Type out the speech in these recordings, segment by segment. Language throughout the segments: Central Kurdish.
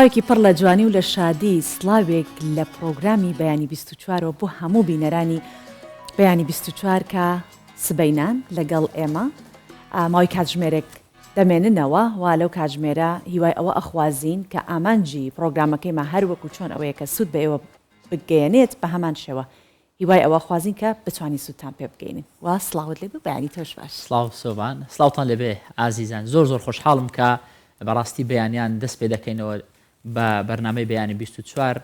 سڵاوێکی پڕ لە جوانی و لە شادی سڵاوێک لە پڕۆگرامی بەیانی 24 ەوە بۆ هەموو بینەرانی بەیانی 24 کە سبەینان لەگەڵ ئێمە ماوەی کاتژمێرێک دەمێننەوە و لەو کاتژمێرە هیوای ئەوە ئەخوازین کە ئامانجی پڕۆگرامەکەیمان هەر وەکو چۆن ئەوەیە کە سوود بە ئێوە بگەیەنێت بە هەمان شێوە هیوای ئەوە خوازین کە بتوانین سوودتان پێ بگەینین و سڵاوت لێ بێ بەیانی تۆش باش. سڵاو سۆڤان سڵاوتان لێبێ ئازیزان زۆر زۆر خۆشحاڵم کە بەڕاستی بەیانیان دەست پێ دەکەینەوە بە بەرنامەی بەیانی 24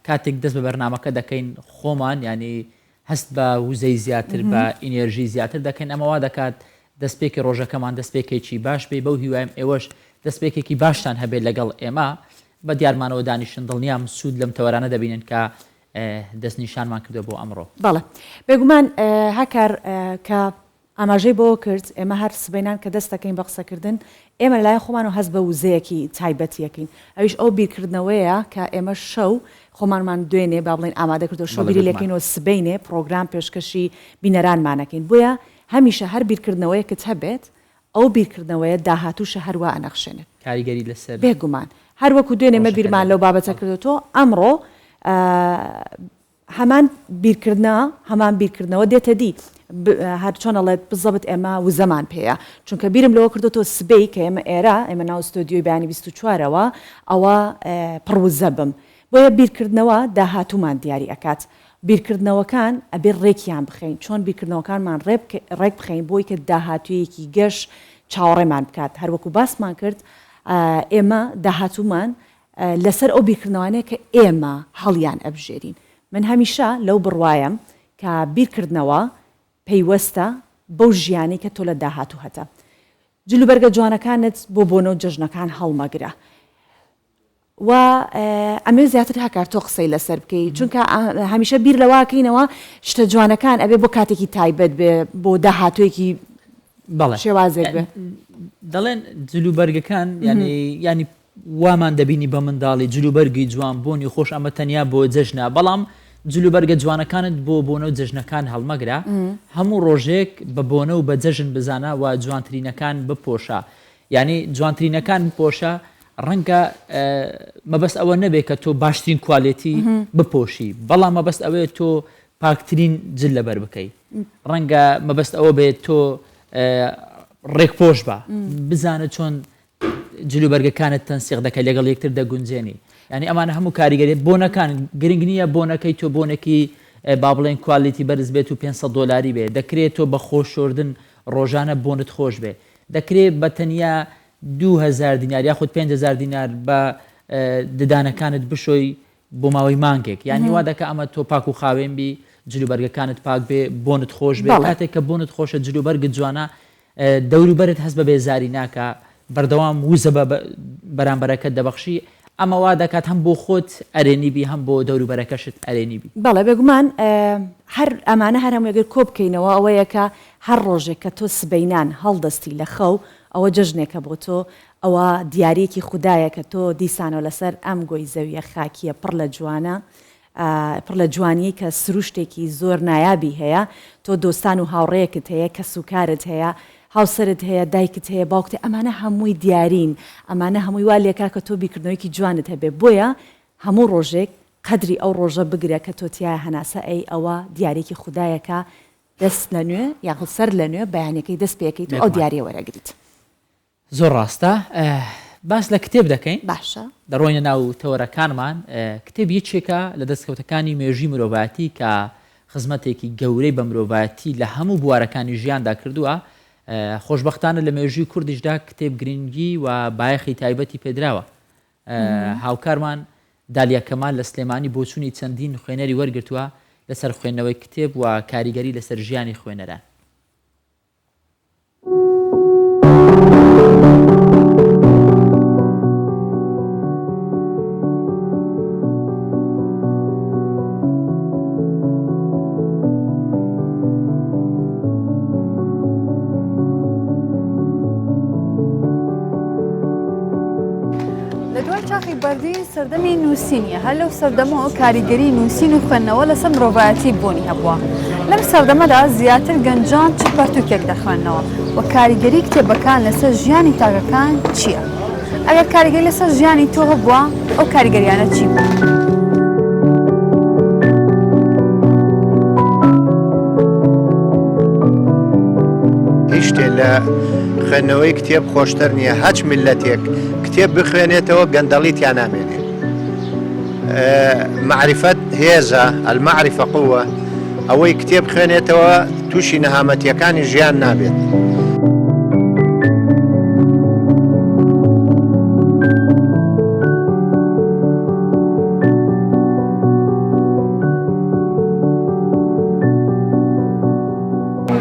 کاتێک دەست بە بەرنامەکە دەکەین خۆمان ینی هەست بە وزەی زیاتر بە ئینێرژی زیاتر دەکەین ئەمە وا دەکات دەستپێکی ڕۆژەکەمان دەستپێکێکی باش بێ بەو هیوایم ئێوەش دەستپێکێکی باشتان هەبێت لەگەڵ ئێمە بە دیارمانەوە دانیشن دڵنیام سوود لەم تەوەرانە دەبینن کە دەستنیشانمان کردووە بۆ ئەمڕۆ. بەڵێ بێگومان هاکار کە ئاماژەی بەوە کرد، ئێمە هەر سبەینان کە دەست دەکەین بە قسەکردن، ئێمە لەلایەن خۆمانەوە هەست بە وزەیەکی تایبەتی ئەکەین، ئەویش ئەو بیرکردنەوەیە کە ئێمە شەو خۆمانمان دوێنێ با بڵێین ئامادە کردووە، شەو بیری لێکەینەوە سبەینێ پڕۆگرام پێشکەشی بینەرانمان ئەکەین، بۆیە هەمیشە هەر بیرکردنەوەیەکت هەبێت، ئەو بیرکردنەوەیە داهاتووشە هەروا ئەنەخشێنێت. کاریگەری لەسەر بێگومان هەر وەکو دوێنێ مە ڕۆژەکە بیرمان لەو دەبێت. بابەتە کردۆتەوە، ئەمڕۆ هەمان بیرکردنە هەمان بیرکردنەوە دێتە دی هەر چۆن ئەڵێت بزەبت ئێمە وزەمان پێیە چونکە بیرم لەوە کردۆتەوە سبەی کە ئێمە ئێرە ئێمە ناو ستۆدیۆی بەیانی 24ەوە ئەوە پڕ وزە بم بۆیە بیرکردنەوە داهاتوومان دیاری ئەکات بیرکردنەوەکان ئەبێ ڕێکیان بخەین چۆن بیرکردنەوەکانمان ڕێک بخەین بۆی کە داهاتوویەکی گەش چاوەڕێمان بکات هەروەکو باسمان کرد ئێمە داهاتوومان لەسەر ئەو بیرکردنەوانەیە کە ئێمە هەڵیان ئەبژێرین. من هەمیشە لەو بڕوایەم کە بیرکردنەوە پەیوەستە بەو ژیانەی کە تۆ لە داهاتوو هەتە. جلوبەرگە جوانەکانت بۆ بۆنە و جەژنەکان هەڵمەگرە. و ئەمەوێ زیاتر هاکار تۆ قسەی لەسەر بکەی چونکە هەمیشە بیر لەوە ئەکەینەوە شتە جوانەکان ئەبێ بۆ کاتێکی تایبەت بێ بۆ داهاتوویەکی بەڵێ شێوازێک بێ. دەڵێن جلوبەرگەکان یانی یانی وامان دەبینی بە منداڵی جلوبەرگی جوان بۆنی خۆش ئەمە تەنیا بۆ جەژنە بەڵام جلوبەرگە جوانەکانت بۆ بۆنە و جەژنەکان هەڵمەگرە هەموو ڕۆژێک بە بۆنە و بە جەژن بزانە و جوانترینەکان بپۆشە یعنی جوانترینەکان بپۆشە ڕەنگە مەبەست ئەوە نەبێ کە تۆ باشترین کوالێتی بپۆشی بەڵام مەبەست ئەوەیە تۆ پاکترین جل لەبەر بکەی ڕەنگە مەبەست ئەوە بێت تۆ ڕێکپۆش بە بزانە چۆن جلوبەرگەکانت تەنسیق دەکەی لەگەڵ یەکتر دەگونجێنی یانی ئەمانە هەموو کاریگەری بۆنەکان گرنگ نییە بۆنەکەی تۆ بۆنێکی با بڵێن quality بەرز بێت و 500 دۆلاری بێ دەکرێت تۆ بە خۆش شۆردن ڕۆژانە بۆنت خۆش بێ دەکرێت بە تەنیا 2000 دینار یاخود 5000 دینار بە ددانەکانت بشۆی بۆ ماوەی مانگێک یانی وا دەکا ئەمە تۆ پاک و خاوێن بی جلوبەرگەکانت پاک بێ بۆنت خۆش بێ کاتێک کە بۆنت خۆشە جلوبەرگت جوانە دەوروبەرت هەست بە بێزاری ناکا بەردەوام وزە بە بەرامبەرەکەت دەبەخشی ئەمە وا دەکات هەم بۆ خۆت ئەرێنی بی هەم بۆ دەوروبەرەکەشت ئەرێنی بی. بەڵێ بێگومان هەر ئەمانە هەر هەمووی گەر کۆبکەینەوە ئەوەیە کە هەر ڕۆژێک کە تۆ سبەینان هەڵدەستی لە خەو ئەوە جەژنێکە بۆ تۆ ئەوە دیاریەکی خودایە کە تۆ دیسانەوە لەسەر ئەم گۆی زەویە خاکیە پڕ لە جوانە پڕ لە جوانیەی کە سروشتێکی زۆر نایابی هەیە، تۆ دۆستان و هاوڕێیەکت هەیە، کەسوکارت هەیە، هاوسەرت هەیە، دایکت هەیە، باوکت هەیە، ئەمانە هەمووی دیارین، ئەمانە هەمووی وا لێکا کە تۆ بیرکردنەوەیەکی جوانت هەبێ، بۆیە هەموو ڕۆژێک قەدری ئەو ڕۆژە بگرە کە تۆ تیایا هەناسە ئەی، ئەوە دیاریەکی خودایە کە دەست لە نوێ یاخود سەر لە نوێ بەیانیەکەی دەست پێکەیت و ئەو بێگومان. دیاریە وەرئەگریت. زۆر ڕاستە باس لە کتێب دەکەین باشە. دەڕۆینە ناو تەوەرەکانمان کتێب یەکێکە لە دەستکەوتەکانی مێژووی مرۆڤایەتی کە خزمەتێکی گەورەی بە مرۆڤایەتی لە هەموو بوارەکانی ژیاندا کردووە خۆشبەختانە لە مێژووی کوردیشدا کتێب گرنگی و بایەخی تایبەتی پێدراوە هاوکارمان دالیا کەمال لە سلێمانی بۆچوونی چەندین خوێنەری وەرگرتووە لەسەر خوێندنەوەی کتێب و کاریگەری لەسەر ژیانی خوێنەران. لە دوای چاخی بەردی سەردەمی نووسینیە هەر لەو سەردەمەوە کاریگەری نووسین و خوێندنەوە لەسەر مرۆڤایەتی بوونی هەبووە. لەم سەردەمەدا زیاتر گەنجان چ پەرتووکێک دەخوێننەوە و کاریگەری کتێبەکان لەسەر ژیانی تاکەکان چییە؟ ئەگەر کاریگەری لەسەر ژیانی تۆ هەبووە ئەو کاریگەریانە چی بوون؟ هیچ شتێ لە خوێندنەوەی کتێب خۆشتر نییە هەچ میللەتێک کتێب بخوێنێتەوە گەندەڵی تیا نامێنێ مەعریفەت هێزە، المعرفە قوە، ئەوەی کتێب بخوێنێتەوە تووشی نەهامەتییەکانی ژیان نابێت.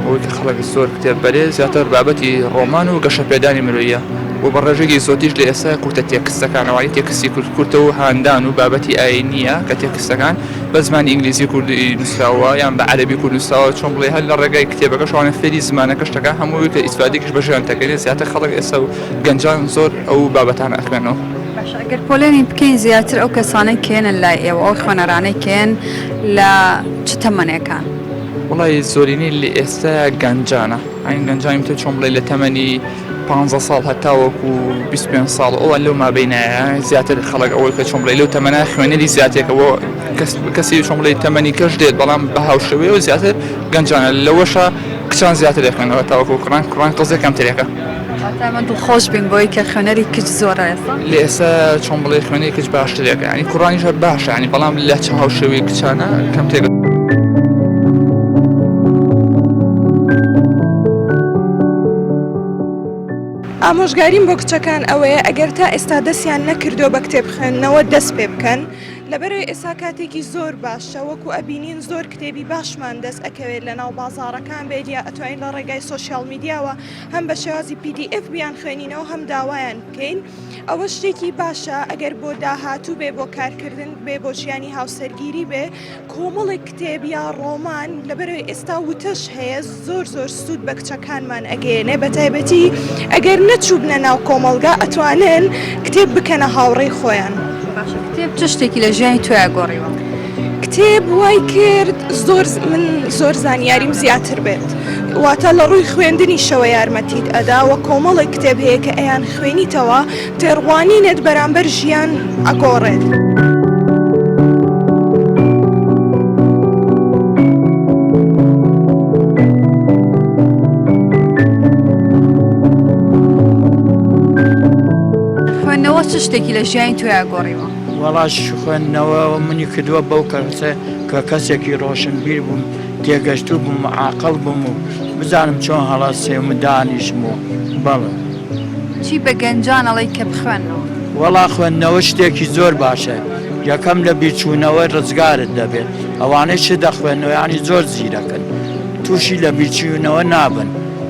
ئەوەی کە خەڵک زۆر کتێب بەرێ زیاتر بابەتی ڕۆمان و گەشەپێدانی مرۆییە و بە ڕێژەیەکی زۆتیش لە ئێستا کورتە تێکستەکان ئەوانەی تێکستی کورت کورتە و هاندان و بابەتی ئایینییە کە تێکستەکان بە زمانی ئینگلیزی کوردی نووسراوە یان بە عەرەبی کورد نووسراوە چۆن بڵێ هەر لە ڕێگای کتێبەکەش ئەوانە فێری زمانەکەش دەکا هەمووی کە ئیسفادەیەکیش بە ژیان دەکەێت زیاتر خەڵک ئێستا و گەنجان زۆر ئەو بابەتانە ئەخوێنەوە. باشە ئەگەر پۆلێنی بکەین زیاتر ئەو کەسانەی کێنن لای ئێوە ئەو خوێنەرانەی کێن لە چ تەمەنێکان؟ وەڵای زۆرینەی لە ئێستایا گەنجانە ئەین گەنجانی تۆ چۆن بڵێ لە تەمەنی 15 ساڵ هەتاوەکو 25 ساڵ ئەوان لەو مابینایە زیاتر خەڵک ئەوەی کە چۆن بڵێ لەو تەمەنە خوێنەری زیاتێکە بۆ کەسی چۆن بڵێ تەمەنی کەش دێت بەڵام بە هاوشێوەیە و زیاتر گەنجانە لەوەشە کچان زیاتر دەخوێنەوە تاوەکو کوڕان کوڕان تۆزێ کەمترێکە. واتە ئێمە دڵخۆش بین بەوەی کە خوێنەری کچ زۆرە ئێستا؟ لە ئێستا چۆن بڵێ خوێنەری کچ باشترێکە یانی کوڕانیش هەر باشە یانی بەڵام لە چ هاوشێوەی کچانە کەمترێکە. ئامۆژگاریم بۆ کچەکان ئەوەیە ئەگەر تا ئێستا دەستیان نەکردووە بە کتێب خوێندنەوە دەست پێ بکەن لەبەرئەوەی ئێستا کاتێکی زۆر باشە وەکو ئەبینین زۆر کتێبی باشمان دەست ئەکەوێت لەناو بازاڕەکان بێت یا ئەتوانین لە ڕێگای سۆشیال میدیاوە هەم بە شێوازی PDF بیانخوێنینەوە هەم داوایان بکەین ئەوە شتێکی باشە ئەگەر بۆ داهاتوو بێ بۆ کارکردن بێ بۆ ژیانی هاوسەرگیری بێ کۆمەڵێک کتێب یا ڕۆمان لەبەرەوەی ئێستا وتەش هەیە زۆر زۆر سوود بە کچەکانمان ئەگەیەنێ بە تایبەتی ئەگەر نەچووبنە ناو کۆمەڵگا ئەتوانن کتێب بکەنە هاوڕێی خۆیان. باشە کتێب چ شتێکی لە ژیانی تۆیا گۆڕیوە؟ کتێب وای کرد زۆر من زۆر زانیاریم زیاتر بێت واتە لە ڕووی خوێندنیشەوە یارمەتیت ئەدا وە کۆمەڵێک کتێب هەیە کە ئەیان خوێنیتەوە تێڕوانینت بەرامبەر ژیان ئەگۆڕێت. خوێندنەوە چ شتێکی لە ژیانی تۆیا گۆڕیوە؟ وەڵا خوێندنەوە منی کردووە بەو کەسە کە کەسێکی ڕۆشنبیر بووم تێگەشتوو بووم و عاقڵ بووم و بزانم چۆن هەڵەسێم و دانیشم و بەڵێ. چی بە گەنجان ئەڵێی کە بخوێننەوە؟ وەڵا خوێندنەوە شتێکی زۆر باشە یەکەم لە بیرچوونەوە ڕزگارت دەبێت ئەوانەی چ دەخوێنەوە یانی زۆر زیرەکن تووشی لە بیرچوونەوە نابن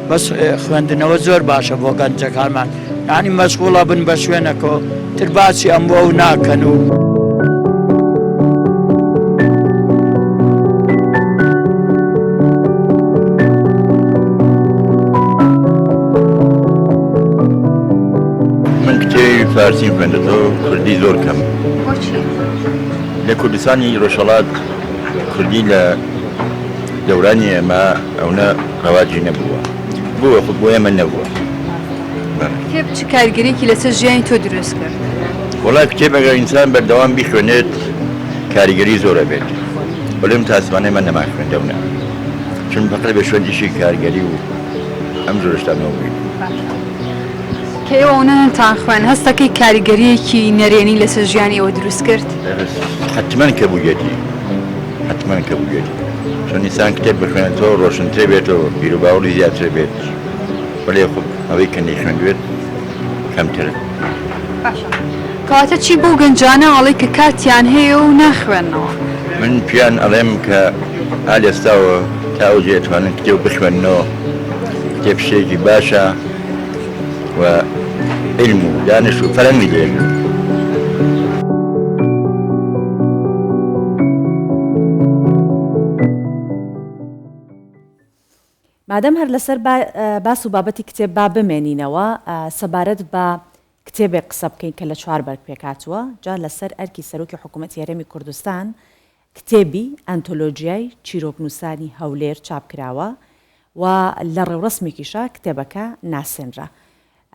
بەس خوێندنەوە زۆر باشە بۆ گەنجەکانمان یانی مەشغوڵە بن بە شوێنەکەوە تر باسی ئەم و ئەو ناکەن و. من کتێبی فارسیم خوێندەتەوە کوردی زۆر کەم. بۆچی؟ لە کوردستانی ڕۆژهەڵات کوردی لە دەورانی ئێمە ئەونە ڕەواجی نەبووە. بووە خۆ بۆ ئێمە نەبووە. کتێب چ کارگەریەکی لەسەر ژیانی تۆ دروست کرد؟ وەڵا کتێب ئەگەر ئینسان بەردەوام بیخوێنێت کاریگەری زۆر ئەبێت وەلێ متاسفانە ئێمە نەمانخوێندەوە نا چون فەقەت بە شوێن ئیشی کارگەری و ئەم جۆرە شتانەوە بووین. کە ئێوە ئەونە نەتان خوێند هەستەکەی کاریگەریەکی نەرێنی لەسەر ژیانی ئێوە دروست کرد؟ حەتمەن کە بوویەتی حەتمەن کە بوویەتی چون ئینسان کتێب بخوێنێتەوە ڕۆشنتر بێتەوە بیروباوەڕی زیاتر بێت وەلێ خۆ ئەوەی کە نەیخوێندبێت کەمترە. باشە کەواتە چی بەو گەنجانە ئەڵێی کە کاتیان هەیە و ناخوێننەوە؟ من پێیان ئەڵێم کە ئا لێستاوە تا ئەو جێ ئەتوانن کتێب بخوێننەوە کتێب شتێکی باشە و عیلم و دانش و فەرهەنگی لێ ئەگرن. مادەم هەر لەسەر باس و بابەتی کتێب با بمێنینەوە، سەبارەت بە کتێبێک قسە بکەین کە لە چوار بەرگ پێکهاتووە، جا لەسەر ئەرکی سەرۆکی حکوومەتی هەرێمی کوردستان کتێبی، ئەنتۆلۆجیای چیرۆکنووسانی هەولێر، چاپ کراوە و لە ڕێوڕەسمێکیشا کتێبەکە ناسێنرا.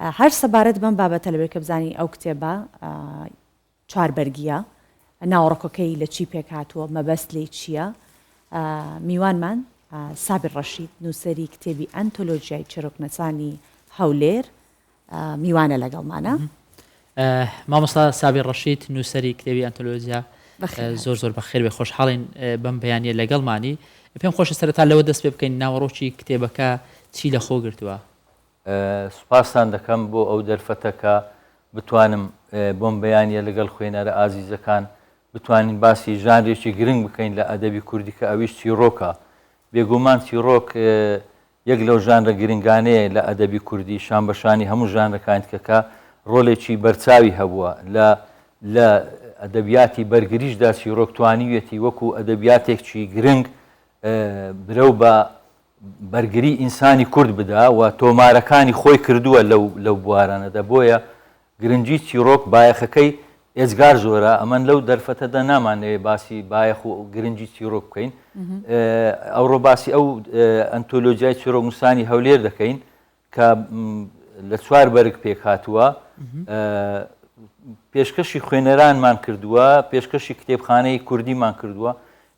هەر سەبارەت بەم بابەتە لەبەر کە بزانین ئەو کتێبە چواربەرگییە، ناوەڕۆکەکەی لە چی پێکهاتووە، مەبەست لێی چییە؟ میوانمان سابیر ڕەشید، نووسەری کتێبی ئەنتۆلۆژیای چیرۆکنەسانی هەولێر میوانە لەگەڵمانە. مامۆستا سابیر ڕەشید، نووسەری کتێبی ئەنتۆلۆژیا، زۆر زۆر بەخێر بێ، خۆشحاڵین بەم بەیانییە لەگەڵمانی. پێم خۆشە سەرەتا لەوە دەست پێ بکەین ناوەڕۆکی کتێبەکە چی لەخۆ گرتووە؟ سوپاستان دەکەم بۆ ئەو دەرفەتە کە بتوانم بۆم بەیانە لەگەڵ خوێنەرە ئازیزەکان بتوانین باسی ژانرێکی گرنگ بکەین لە ئەدەبی کوردی کە ئەویش چیڕۆکە. بێگومان چیڕۆک یەک لەو ژانرە گرنگانەیە لە ئەدەبی کوردی شان بە شانی هەموو ژانرەکانی دیکە کە ڕۆلێکی بەرچاوی هەبووە لە لە ئەدەبیاتی بەرگریشدا چیڕۆک توانیویەتی وەکو ئەدەبیاتێکی گرنگ برەو بە بەرگری ئینسانی کورد بدا و تۆمارەکانی خۆی کردووە لەو لەو بوارانەدا بۆیە گرنگی چیڕۆک بایەخەکەی ئێجگار زۆرە ئەمن لەو دەرفەتەدا نامانەوێ باسی بایەخ و گرنگی چیڕۆک بکەین ئەوڕۆ باسی ئەو ئەنتۆلۆجیای چیرۆکنووسانی هەولێر دەکەین کە لە چوار بەرگ پێکهاتووە پێشکەشی خوێنەرانمان کردووە پێشکەشی کتێبخانەی کوردیمان کردووە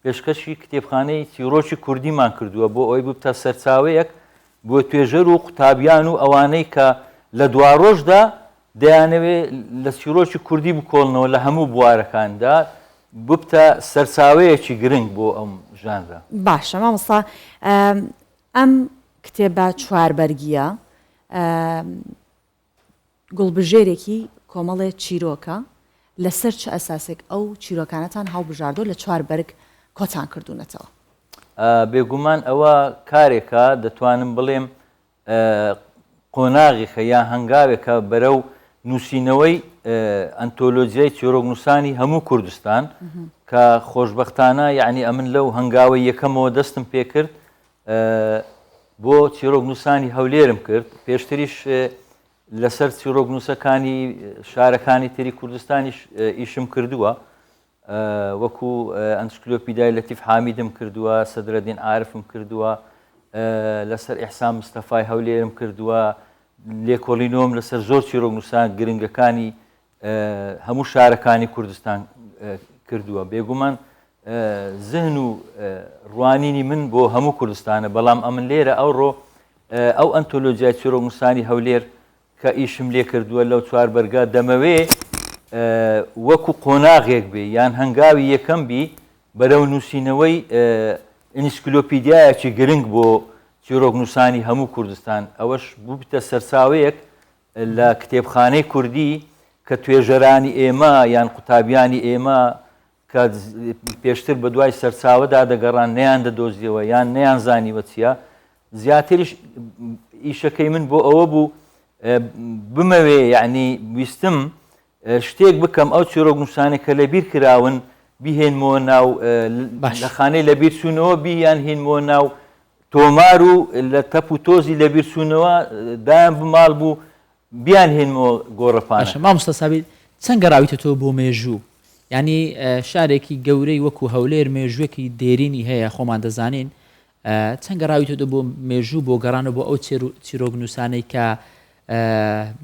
پێشکەشی کتێبخانەی چیرۆکی کوردیمان کردووە بۆ ئەوەی ببتە سەرچاوەیەک بۆ توێژەر و قوتابیان و ئەوانەی کە لە دواڕۆژدا دەیانەوێ لە چیرۆکی کوردی بکۆڵنەوە لە هەموو بوارەکاندا ببتە سەرچاوەیەکی گرنگ بۆ ئەم ژانرە. باشە مامۆستا ئەم کتێبە چواربەرگییە گوڵبژێرێکی کۆمەڵێ چیرۆکە، لەسەر چ ئەساسێک ئەو چیرۆکانەتان هەڵبژاردووە لە چوار بەرگ کۆتان کردوونەتەوە؟ بێگومان ئەوە کارێکە دەتوانم بڵێم قۆناغێکە یا هەنگاوێکە بەرەو نووسینەوەی ئەنتۆلۆجیای چیرۆکنووسانی هەموو کوردستان کە خۆشبەختانە یعنی ئەمن لەو هەنگاوەی یەکەمەوە دەستم پێکرد بۆ چیرۆکنووسانی هەولێرم کرد پێشتریش لەسەر چیرۆکنووسەکانی شارەکانی تری کوردستانیش ئیشم کردووە وەکو ئەنسکلۆپیدای لەتیف حامیدم کردووە، سەدرەدین عارفم کردووە، لەسەر ئیحسان مستەفای هەولێرم کردووە، لێکۆڵینەوەم لەسەر زۆر چیرۆکنووسان گرنگەکانی هەموو شارەکانی کوردستان کردووە. بێگومان زهن و ڕوانینی من بۆ هەموو کوردستانە، بەڵام ئەمن لێرە ئەوڕۆ ئەو ئەنتۆلۆجیای چیرۆکنووسانی هەولێر کە ئیشم لێ کردووە لەو چوار بەرگە دەمەوێ وەکو قۆناغێک بێ یان هەنگاوی یەکەم بی بەرەو نووسینەوەی ئینسکلۆپیدیایەکی گرنگ بۆ چیرۆکنووسانی هەموو کوردستان ئەوەش ببتە سەرچاوەیەک لە کتێبخانەی کوردی کە توێژەرانی ئێمە یان قوتابیانی ئێمە کە پێشتر بەدوای سەرچاوەدا دەگەڕان نەیاندەدۆزیەوە یان نەیانزانیوە چییە، زیاتریش ئیشەکەی من بۆ ئەوە بوو بمەوێ یعنی ویستم شتێک بکەم ئەو چیرۆکنووسانەی کە لەبیر کراون بیهێنمەوە ناو لە خانەی لەبیرچوونەوە بیان هێنمەوە ناو تۆمار و لە تەپ و تۆزی لەبیرچوونەوە دایان بماڵ بوو بیانهێنمەوە گۆڕەپانەکە. باشە مامۆستا سابیر چەند گەڕاویتەتەوە بۆ مێژوو؟ یانی شارێکی گەورەی وەکو هەولێر مێژووێکی دێرینی هەیە خۆمان دەزانین چەند گەڕاویتەوە بۆ مێژوو بۆ گەڕانەوە بۆ ئەو چیرۆک نووسانەی کە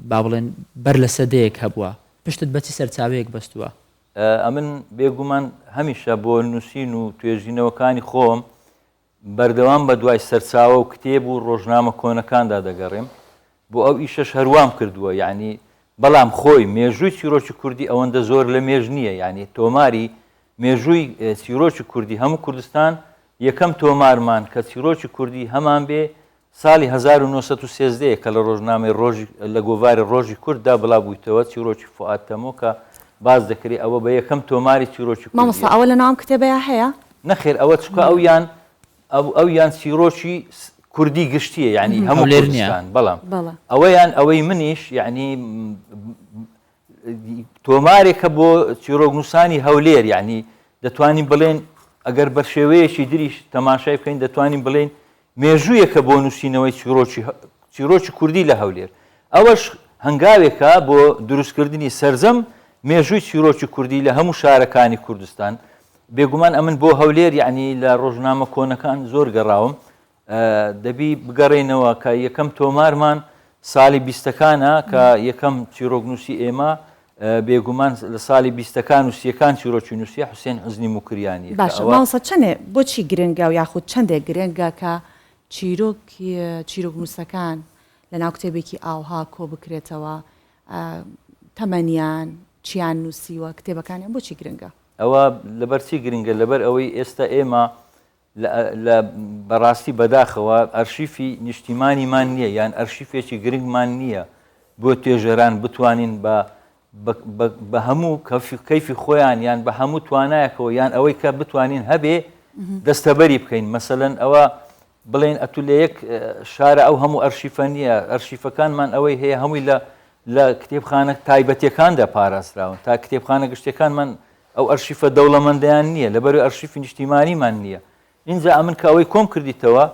با بڵێن بەر لە سەدەیەک هەبووە پشتت بە چی سەرچاوەیەک بەستووە؟ ئەمن بێگومان هەمیشە بۆ نووسین و توێژینەوەکانی خۆم بەردەوام بەدوای سەرچاوە و کتێب و ڕۆژنامە کۆنەکاندا دەگەڕێم، بۆ ئەو ئیشەش هەروام کردووە، یەعنی بەڵام خۆی مێژووی چیرۆکی کوردی ئەوەندە زۆر لە مێژ نییە، یەعنی تۆماری مێژووی چیرۆکی کوردی هەموو کوردستان یەکەم تۆمارمان کە چیرۆکی کوردی هەمان بێ ساڵی 1913 کە لە ڕۆژنامەی ڕۆژی لە گۆڤاری ڕۆژی کورددا بڵاو بوویتەوە چیرۆکی فوئاد تەمۆ کە باس دەکرێ ئەوە بە یەکەم تۆماری چیرۆکی کوردیە. مامۆستا ئەوە لە ناو ئەم کتێبەیا هەیە؟ نەخێر ئەوە چونکە ئەو یان ئەو ئەو یان چیرۆکی کوردی گشتیە یعنی هەموو هەولێر نییە؟ کوردستان بەڵام بەڵێ. ئەوەیان ئەوەی منیش یعنی تۆمارێکە بۆ چیرۆکنووسانی هەولێر یعنی دەتوانین بڵێن ئەگەر بە شێوەیەکی دریش تەماشای بکەین دەتوانین بڵێین مێژوویەکە بۆ نووسینەوەی چیرۆکی چیرۆکی کوردی لە هەولێر. ئەوەش هەنگاوێکە بۆ دروستکردنی سەرجەم مێژووی چیرۆکی کوردی لە هەموو شارەکانی کوردستان. بێگومان ئەمن بۆ هەولێر یەعنی لە ڕۆژنامە کۆنەکان زۆر گەڕاوم. دەبی بگەڕێینەوە کە یەکەم تۆمارمان ساڵی بیستەکانە کە یەکەم چیرۆکنووسی ئێمە بێگومان لە ساڵی بیستەکان و سیەکان چیرۆکی نووسیە حوسێن حوزنی موکریانیە کە باشە ئەوە. مامۆستا چەنێ بۆچی گرنگە یاخود چەندێک گرنگە کە چیرۆکی چیرۆکنووسەکان لەناو کتێبێکی ئاوها کۆ بکرێتەوە تەمەنیان چیان نووسیوە کتێبەکانیان بۆچی گرنگە؟ ئەوە لەبەرچی گرنگە لەبەر ئەوەی ئێستا ئێمە لە بەڕاستی بەداخەوە ئەرشیفی نیشتیمانیمان نییە یان ئەرشیفێکی گرنگمان نییە بۆ توێژەران بتوانین بە بە هەموو کەیفی خۆیان یان بە هەموو توانایەکەوە یان ئەوەی کە بتوانین هەبێ دەستەبەری بکەین مەسەلەن ئەوە بڵێن ئەتو لە یەک شارە ئەو هەموو ئەرشیفە نییە ئەرشیفەکانمان ئەوەی هەیە هەمووی لە لە کتێبخانە تایبەتەکاندا پاراستراون تا کتێبخانە گشتەکانمان ئەو ئەرشیفە دەوڵەمەندەیان نییە، لەبەرئەوەی ئەرشیفی نیشتیمانیمان نییە. ئینجا ئەمن کە ئەوەی کۆم کردیتەوە،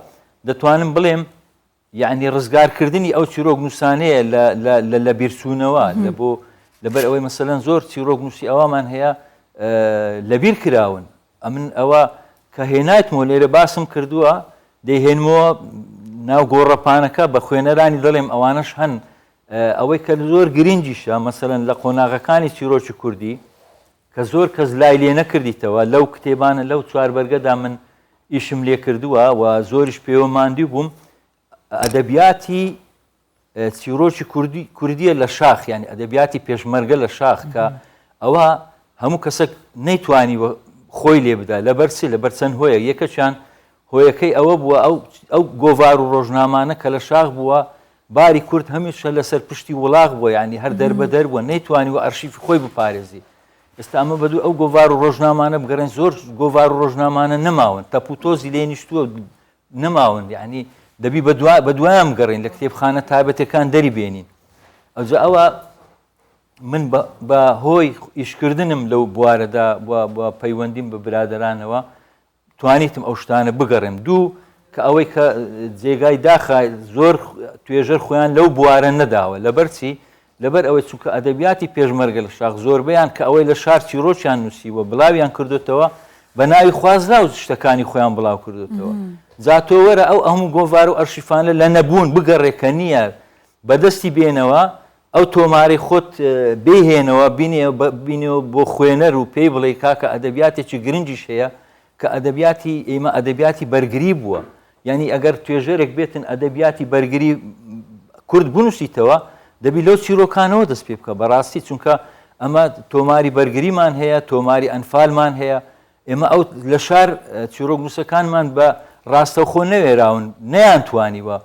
دەتوانم بڵێم یەعنی ڕزگارکردنی ئەو چیرۆک نووسانەیە لە لە لە لەبیرچوونەوە، لە بۆ لەبەر ئەوەی مەسەلەن زۆر چیرۆک نووسی ئەوامان هەیە لەبیر کراون. ئەمن ئەوە کە هێنایتمەوە لێرە باسم کردووە، دەیهێنمەوە ناو گۆڕەپانەکە بە خوێنەرانی دەڵێم ئەوانەش هەن ئەوەی کە زۆر گرینگیشە مەسەلەن لە قۆناغەکانی چیرۆکی کوردی کە زۆر کەس لای لێ نەکردیتەوە لەو کتێبانە لەو چواربەرگەدا من ئیشم لێ کردووە و زۆریش پێوە ماندی بووم ئەدەبیاتی چیرۆکی کوردی کوردیە لە شاخ یعنی ئەدەبیاتی پێشمەرگە لە شاخ کە ئەوە هەموو کەسێک نەیتوانی خۆی لێ بدا لەبەر چی لەبەر چەند هۆیە یەکەکیان هۆیەکەی ئەوە بووە ئەو ئەو گۆڤار و ڕۆژنامانە کە لە شاخ بووە باری کورد هەمیشە لەسەر پشتی وڵاغ بووە یانی هەر دەربەدەر بووە نەیتوانیوە ئەرشیفی خۆی بپارێزی ئێستا ئەمە بەدوو ئەو گۆڤار و ڕۆژنامانە بگەڕێن زۆر گۆڤار و ڕۆژنامانە نەماون تەپ و تۆزی لێ نیشتووە نەماون یعنی دەبی بەدوایان بگەڕین لە کتێبخانە تایبەتەکان دەری بێنین ئەوجا ئەوە من بە هۆی ئیشکردنم لەو بوارەدا بە پەیوەندیم بە برادەرانەوە توانیتم ئەو شتانە بگەڕێم. دوو، کە ئەوەی کە جێگای داخە زۆر توێژەر خۆیان لەو بوارە نەداوە. لەبەر چی؟ لەبەر ئەوەی چونکە ئەدەبیاتی پێشمەرگە لە شاخ زۆربەیان کە ئەوەی لە شار چیرۆکیان نووسیوە بڵاویان کردۆتەوە بە ناوی خوازراو شتەکانی خۆیان بڵاو کردۆتەوە. جا تۆ وەرە ئەو هەموو گۆڤار و ئەرشیفانە لە نەبوون بگەڕێ کە نییە بەدەستی بێنەوە ئەو تۆمارەی خۆت بیهێنەوە بینێەوە بۆ خوێنەر و پێی بڵێ کاکە ئەدەبیاتێکی گرنگیش هەیە کە ئەدەبیاتی ئێمە ئەدەبیاتی بەرگری بووە یعنی ئەگەر توێژەرێک بێتن ئەدەبیاتی بەرگری کورد بنووسیتەوە دەبی لەو چیرۆکانەوە دەست پێ بکە بەڕاستی چونکە ئەمە تۆماری بەرگریمان هەیە تۆماری ئەنفالمان هەیە ئێمە ئەو لە شار چیرۆکنووسەکانمان بە ڕاستەوخۆ نەوێراون، نەیانتوانیوە،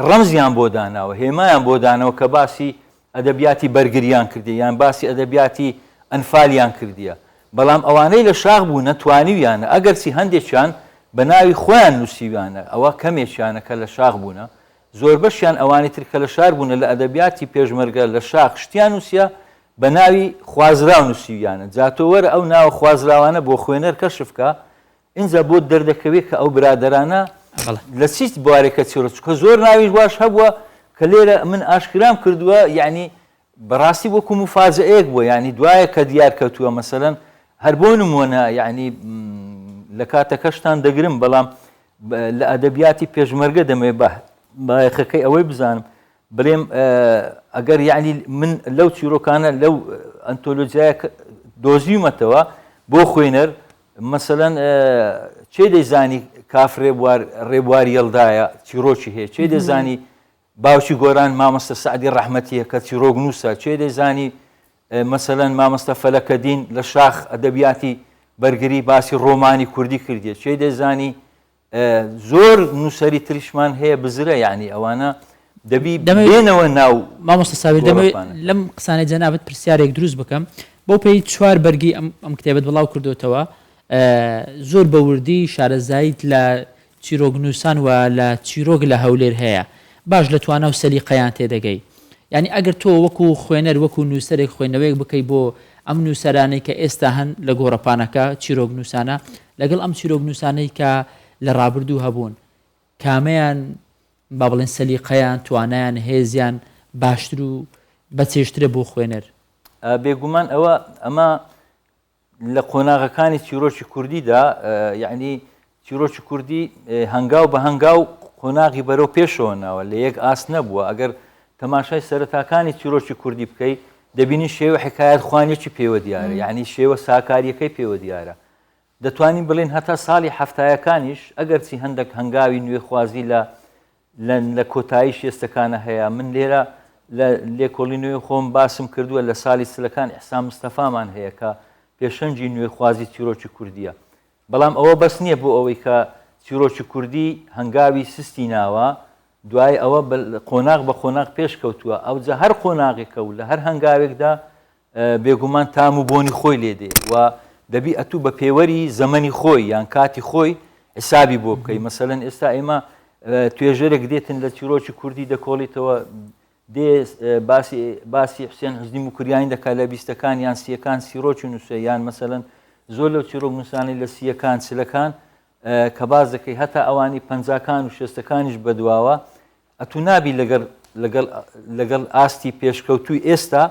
ڕەمزیان بۆ داناوە، هێمایان بۆ داناوە کە باسی ئەدەبیاتی بەرگرییان کردیە یان باسی ئەدەبیاتی ئەنفالیان کردیە. بەڵام ئەوانەی لە شاخ بوونە توانیویانە، ئەگەرچی هەندێکیان بە ناوی خۆیان نووسیویانە، ئەوە کەمێکیانە کە لە شاخ بوونە، زۆربەشیان ئەوانی تر کە لە شار بوونە لە ئەدەبیاتی پێشمەرگە لە شاخ شتیان نووسیە، بە ناوی خوازراو نووسیویانە، جا تۆ وەرە ئەو ناوە خوازراوانە بۆ خوێنەر کەشف کە، ئینجا بۆت دەردەکەوێ کە ئەو برادەرانە لە چی بوارێکە چیڕۆ، چونکە زۆر ناویش واش هەبووە کە لێرە من ئاشکرام کردووە، یەعنی بەڕاستی وەکوو موفاجەئەیەک بووە، یەعنی دوایە کە دیار کەوتووە، مەسەلەن هەر بۆ نموونە یەعنی لە کاتەکەشتان دەگرم، بەڵام لە ئەدەبیاتی پێشمەرگە دەمەوێ بایەخەکەی ئەوەی بزانم، بڵێم ئەگەر یەعنی من لەو چیرۆکانە لەو ئەنتۆلۆجیایە دۆزیومەتەوە بۆ خوێنەر مەسەلەن چێ دەیزانی کاف ڕێبوار ڕێبوار یەڵدایە چیرۆکی هەیە چێ دەزانی باوکی گۆران مامۆستا سەعدی ڕەحمەتیە کە چیرۆک نووسە چێ دەیزانی مەسەلەن مامۆستا فەلەکەدین لە شاخ ئەدەبیاتی بەرگری باسی ڕۆمانی کوردی کردیە چێ دەیزانی زۆر نووسەری تریشمان هەیە بزرە یانی ئەوانە دەبی بێنەوە ناو مامۆستا ساویر دەمەوێت لەم قسانەی جەنابت پرسیارێک دروست بکەم بەو پێی چوار بەرگی ئەم ئەم کتێبەت بڵاو کردوتەوە زۆر بە وردی شارەزاییت لە چیرۆکنووسان و لە چیرۆک لە هەولێر هەیە باش لە توانا و سەلیقەیان تێدەگەی یانی ئەگەر تۆ وەکو خوێنەر وەکو نووسەرێک خوێندنەوەیەک بکەی بۆ ئەم نووسەرانەی کە ئێستا هەن لە گۆڕەپانەکە چیرۆکنووسانە لەگەڵ ئەم چیرۆکنووسانەی کە لە ڕابردوو هەبوون کامەیان با بڵێن سەلیقەیان توانایان هێزیان باشتر و بەچێژترە بۆ خوێنەر؟ بێگومان ئەوە ئەمە لە قۆناغەکانی چیرۆکی کوردیدا یعنی چیرۆکی کوردی هەنگاو بە هەنگاو قۆناغی بەرەو پێشەوە ناوە لە یەک ئاست نەبووە ئەگەر. تەماشای سەرەتاکانی چیرۆکی کوردی بکەی دەبینی شێوە حکایەت خوانیەکی پێوە دیارە یعنی شێوە ساکاریەکەی پێوە دیارە دەتوانین بڵێین هەتا ساڵی حەفتایەکانیش ئەگەرچی هەندێک هەنگاوی نوێخوازی لە لە کۆتایی شێستەکانە هەیە من لێرە لە لێکۆڵینەوەی خۆم باسم کردووە لە ساڵی چلەکان ئیحسان مستەفامان هەیە کە پێشەنگی نوێخوازی چیرۆکی کوردیە بەڵام ئەوە بەس نییە بۆ ئەوەی کە چیرۆکی کوردی هەنگاوی سستی ناوە دوای ئەوە قۆناغ بە قۆناغ پێشکەوتووە ئەوجا هەر قۆناغێکە و لە هەر هەنگاوێکدا بێگومان تام و بۆنی خۆی لێ دێ و دەبی ئەتوو بە پێوەری زەمەنی خۆی یان کاتی خۆی حسابی بۆ بکەی مەسەلەن ئێستا ئێمە توێژەرێک دێتن لە چیرۆکی کوردی دەکۆڵیتەوە دێ باسی باسی حوسێن حوزنی موکریانی دەکات لە بیستەکان یان سیەکان سیرۆکی نووسێ یان مەسەلەن زۆر لەو چیرۆک نووسانی لە سیەکان چلەکان کە باز دەکەی هەتا ئەوانی پەنجاکان و شێستەکانیش بەدواوە ئەتوو نابی لەگەڵ لەگەڵ لەگەڵ ئاستی پێشکەوتووی ئێستا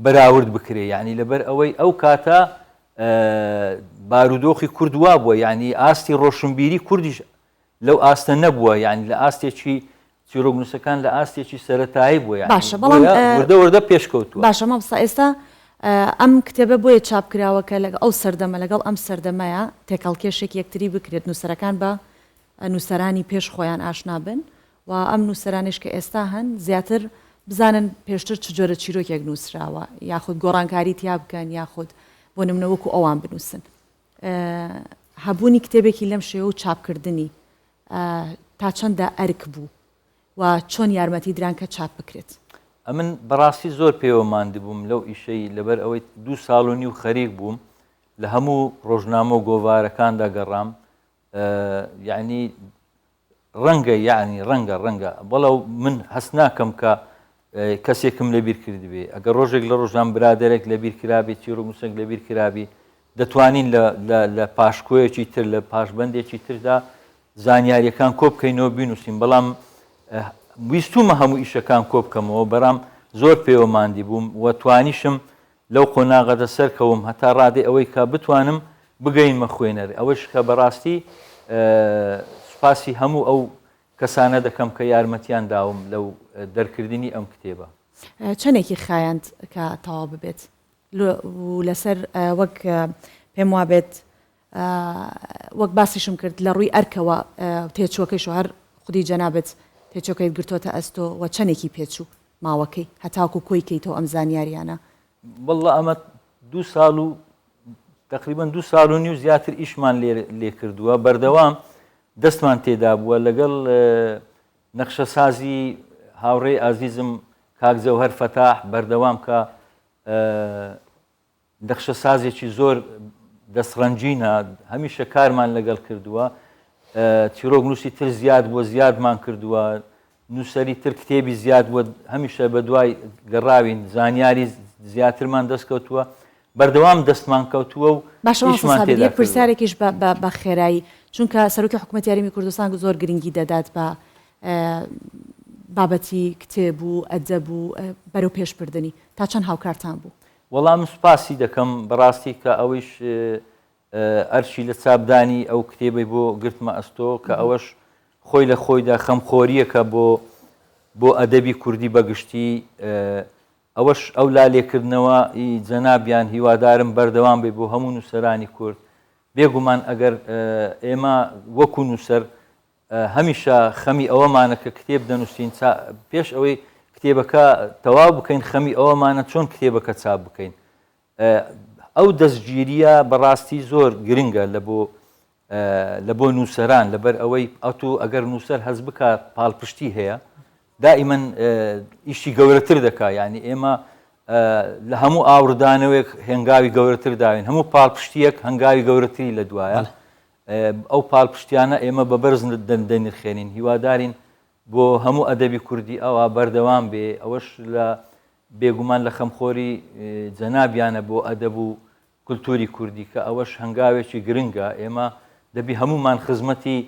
بەراورد بکرێ یعنی لەبەر ئەوەی ئەو کاتە بارودۆخی کورد وا بووە یعنی ئاستی ڕۆشنبیری کوردیش لەو ئاستە نەبووە یعنی لە ئاستێکی چیرۆکنووسەکان لە ئاستێکی سەتایی بووە یعنی باشە بەڵام وردە وردە پێشکەوتووە باشە مامۆستا ئێستا ئەم کتێبە بۆیە چاپ کراوە کە لەگەڵ ئەو سەردەمە لەگەڵ ئەم سەردەمەیە تێکەڵکێشێک یەکتری بکرێت نووسەرەکان بە نووسەرانی پێش خۆیان ئاشنا بن و ئەم نووسەرانەیش کە ئێستا هەن زیاتر بزانن پێشتر چ جۆرە چیرۆکێک نووسراوە یاخود گۆڕانکاری تیا بکەن یاخود بۆ نمونە وەکو ئەوان بنووسن. هەبوونی کتێبێکی لەم شێوە و چاپکردنی تا چەندە ئەرک بوو و چۆن یارمەتی دران کە چاپ بکرێت؟ ئەمن بەڕاستی زۆر پێوە ماندبووم لەو ئیشەی لەبەر ئەوەی دوو ساڵ و نیو خەریک بووم لە هەموو ڕۆژنامە و گۆڤارەکاندا گەڕام یعنی ڕەنگە یعنی ڕەنگە ڕەنگە بەڵا من هەست ناکەم کە کەسێکم لەبیر کردبێ ئەگەر ڕۆژێک لە ڕۆژان برادێک لەبیر کرابێ چیرۆک لەبیر کرابی دەتوانین لە پاشکۆیەکی تر لە پاشبندێکی تردا زانیاریەکان کۆ بکەینەوە بینوسین بەڵام ویستومە هەموو ئیشەکان کۆ بکەمەوە بەرام زۆر پێوە ماندی بووم و توانیشم لەو قۆناغەدە سەرکەوم هەتا ڕادەی ئەوەی کە بتوانم بگەینمە خوێنەر، ئەوەش کە بەڕاستی سوپاسی هەموو ئەو کەسانە دەکەم کە یارمەتیان داوم لەو دەرکردنی ئەم کتێبە. چەندێکی خایاند کە تەواو ببێت؟ و لەسەر وەک پێم وابێت وەک باسیشم کرد لە ڕووی ئەرکەوە تێچووەکەیش و هەر خودی جەنابت تێچووەکەیت گرتۆتە ئەستۆ و چەندێکی پێچوو؟ ماوەکەی هەتاکو کۆی کەیتەوە ئەم زانیاریانە؟ واللە ئەمە دوو ساڵ و تقریبا دوو ساڵ و نیو زیاتر ئیشمان لێ کردووە بەردەوام دەستمان تێدا بووە لەگەڵ نەخشەسازی هاوڕێی ئازیزم کاک جەوهەر فەتاح بەردەوام کە نەخشەسازێکی زۆر دەستڕەنگینە، هەمیشە کارمان لەگەڵ کردووە، چیرۆکنووسی تر زیاد بووە زیادمان کردووە، نووسەری تر کتێبی زیاد بووە، هەمیشە بەدوای گەڕاوین، زانیاری زیاترمان دەستکەوتووە، بەردەوام دەستمان کەوتووە و باشە مامۆستا ئیشمان سابیر تێدا یەک کردووە. پرسیارێکیش بە بە بە خێرایی چونکە سەرۆکی حکوومەتی هەرێمی کوردستان زۆر گرنگی دەدات بە بابەتی کتێب و ئەدەب و بەرەو پێش بردنی تا چەند هاوکارتان بوو؟ وەڵا من سوپاسی دەکەم بەڕاستی کە ئەویش ئەرکی لە چاپدانی ئەو کتێبەی بۆ گرتمە ئەستۆ کە ئەوەش خۆی لە خۆیدا خەمخۆریەکە بۆ بۆ ئەدەبی کوردی بەگشتی ئەوەش ئەو لالێکردنەوە ئی جەنابیان هیوادارم بەردەوام بێ بۆ هەموو نووسەرانی کورد بێگومان ئەگەر ئێمە وەکو نووسەر هەمیشە خەمی ئەوەمانە کە کتێب دەنووسین پێش ئەوەی کتێبەکە تەواو بکەین خەمی ئەوەمانە چۆن کتێبەکە چاپ بکەین ئەو دەستگیریە بەڕاستی زۆر گرنگە لە بۆ لە بۆ نووسەران لەبەر ئەوەی ئەتوو ئەگەر نووسەر هەز بکات پاڵپشتی هەیە دائیمەن ئیشی گەورەتر دەکا یعنی ئێمە لە هەموو ئاوردانەوەیەک هەنگاوی گەورەتر داوین هەموو پاڵپشتیەک هەنگاوی گەورەتری لە دوایە ئەو پاڵپشتیانە ئێمە بە بەرز دەنرخێنین، هیوادارین بۆ هەموو ئەدەبی کوردی ئەوا بەردەوام بێ، ئەوەش لە بێگومان لە خەمخۆری جەنابیانە بۆ ئەدەب و کولتوری کوردی کە ئەوەش هەنگاوێکی گرنگە، ئێمە دەبی هەموومان خزمەتی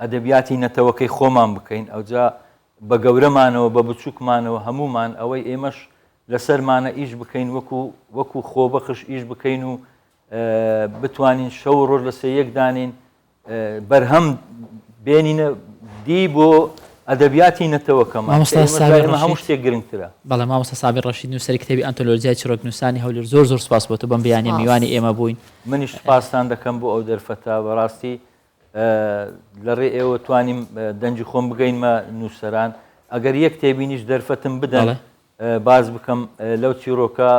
ئەدەبیاتی نەتەوەکەی خۆمان بکەین، ئەوجا بە گەورەمانەوە بە بچووکمانەوە هەموومان ئەوەی ئێمەش لەسەرمانە ئیش بکەین وەکو وەکو خۆبەخش ئیش بکەین و بتوانین شەو و ڕۆژ لەسەر یەک دانێین بەرهەم بێنینە دی بۆ ئەدەبیاتی نەتەوەکەمە، کە مامۆستا ئێمە سابیر لای ئێمە هەموو ڕەشید. شتێک گرنگترە. بەڵێ مامۆستا سابیر ڕەشید نووسەری کتێبی ئەنتۆلۆجیای چیڕۆکنووسانی هەولێر زۆر زۆر سوپاس بۆ تۆ بەم بەیانیە سوپاس. میوانی ئێمە بووین. منیش سوپاستان دەکەم بۆ ئەو دەرفەتە، بەڕاستی لە ڕێ ئێوە توانیم دەنگی خۆم بگەینمە نووسەران، ئەگەر یەک تێبینیش دەرفەتم بدەن بەڵێ. باس بکەم لەو چیرۆکە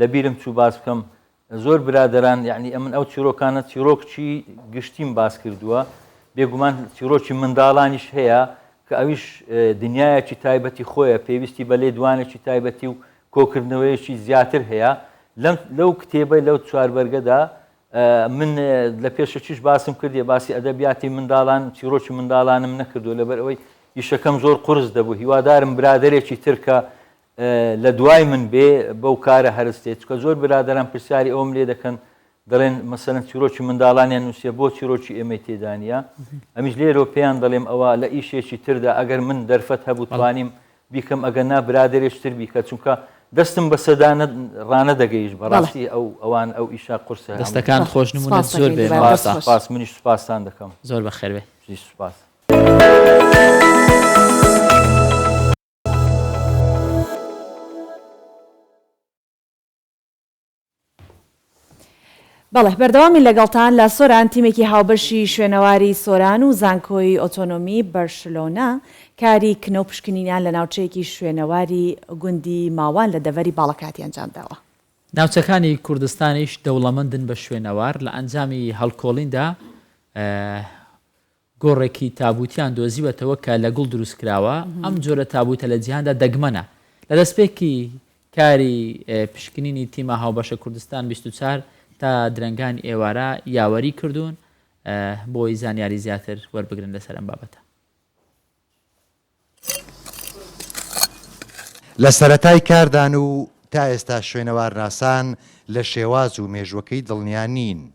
لە بیرم چوو باس بکەم زۆر برادەران یەعنی ئەمن ئەو چیرۆکانە چیرۆکچی گشتیم باس کردووە بێگومان چیرۆکی منداڵانیش هەیە کە ئەویش دنیایەکی تایبەتی خۆیە پێویستی بە لێدوانێکی تایبەتی و کۆکردنەوەیەکی زیاتر هەیە لەم لەو کتێبە لەو چواربەرگەدا من لە پێشەکیش باسم کردیە باسی ئەدەبیاتی منداڵان چیرۆکی منداڵانم نەکردو لەبەر ئەوەی ئیشەکەم زۆر قورس دەبوو هیوادارم برادێکی ترکە لە دوای من بێ بەو کارە هەرستێ چکە زۆر برادەران پرسیاری ئەوم لێ دەکەن دەڵێن مەسەلەن چیرۆکی منداڵانیان نووسیە بۆ چیرۆکی ئێمەی تێدانە ئەمیش لێرەوە پێیان دەڵێم ئەوە لە ئیشێکی تردا ئەگەر من دەرفەت هەبوو توانیم بیکەم ئەگەر نا برادێش تر بیکە چونکە دەستم بە سەدا ڕانە دەگەیشت بەڕاستی ئەو ئەوان ئەو ئیشە قورسە دەستەکان خۆش نمونە زۆر بێ سپاس منیش سپاستان دەکەم زۆر بەخێر بێ سپاس. بەڵێ بەردەوامی لەگەڵتان لە سۆران تیمێکی هاوبەشی شوێنەواری سۆران و زانکۆی ئۆتۆنۆمی بەرشلۆنە کاری کنە و پشکنینیان لە ناوچەیەکی شوێنەواری گوندی ماوان لە دەڤەری باڵەکاتی ئەنجامداوە. ناوچەکانی کوردستانیش دەوڵەمەندن بە شوێنەوار، لە ئەنجامی هەڵکۆڵیندا گۆڕێکی تابووتیان دۆزیوەتەوە کە لە گوڵ دروستکراوە، ئەم جۆرە تابووتە لە جیهاندا دەگمەنە. لە دەستپێکی کاری پشکنینی تیمە هاوبەشە کوردستان 24 تا درەنگانی ئێوارە یاوەری کردوون بۆی زانیاری زیاتر وەربگرن لەسەر ئەم بابەتە. لە سەرەتای کاردان و تا ئێستا شوێنەوارناسان لە شێواز و مێژووەکەی دڵنیا نین.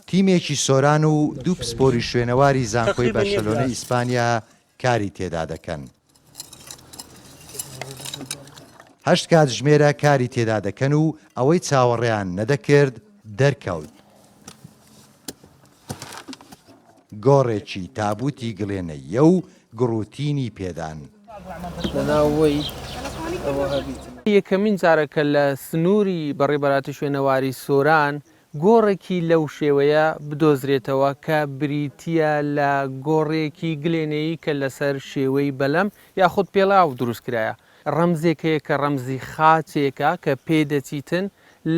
تیمێکی سۆران و دوو پسپۆری شوێنەواری زانکۆی بەرشەلۆنەی ئیسپانیا کاری تێدا دەکەن. هەشت کاتژمێرە کاری تێدا دەکەن و ئەوەی چاوەڕێیان نەدەکرد دەرکەوت. گۆڕێکی تابووتی گڵێنەییە و گڕوتینی پێدان. یەکەمین جارە کە لە سنووری بەڕێوەبەرایەتی شوێنەواری سۆران گۆڕێکی لەو شێوەیە بدۆزرێتەوە کە بریتییە لە گۆڕێکی گلێنەیی کە لەسەر شێوەی بەلەم یاخود پێڵاو دروستکرایە. ڕەمزێک هەیە کە ڕەمزی خاچێکە کە پێدەچیتن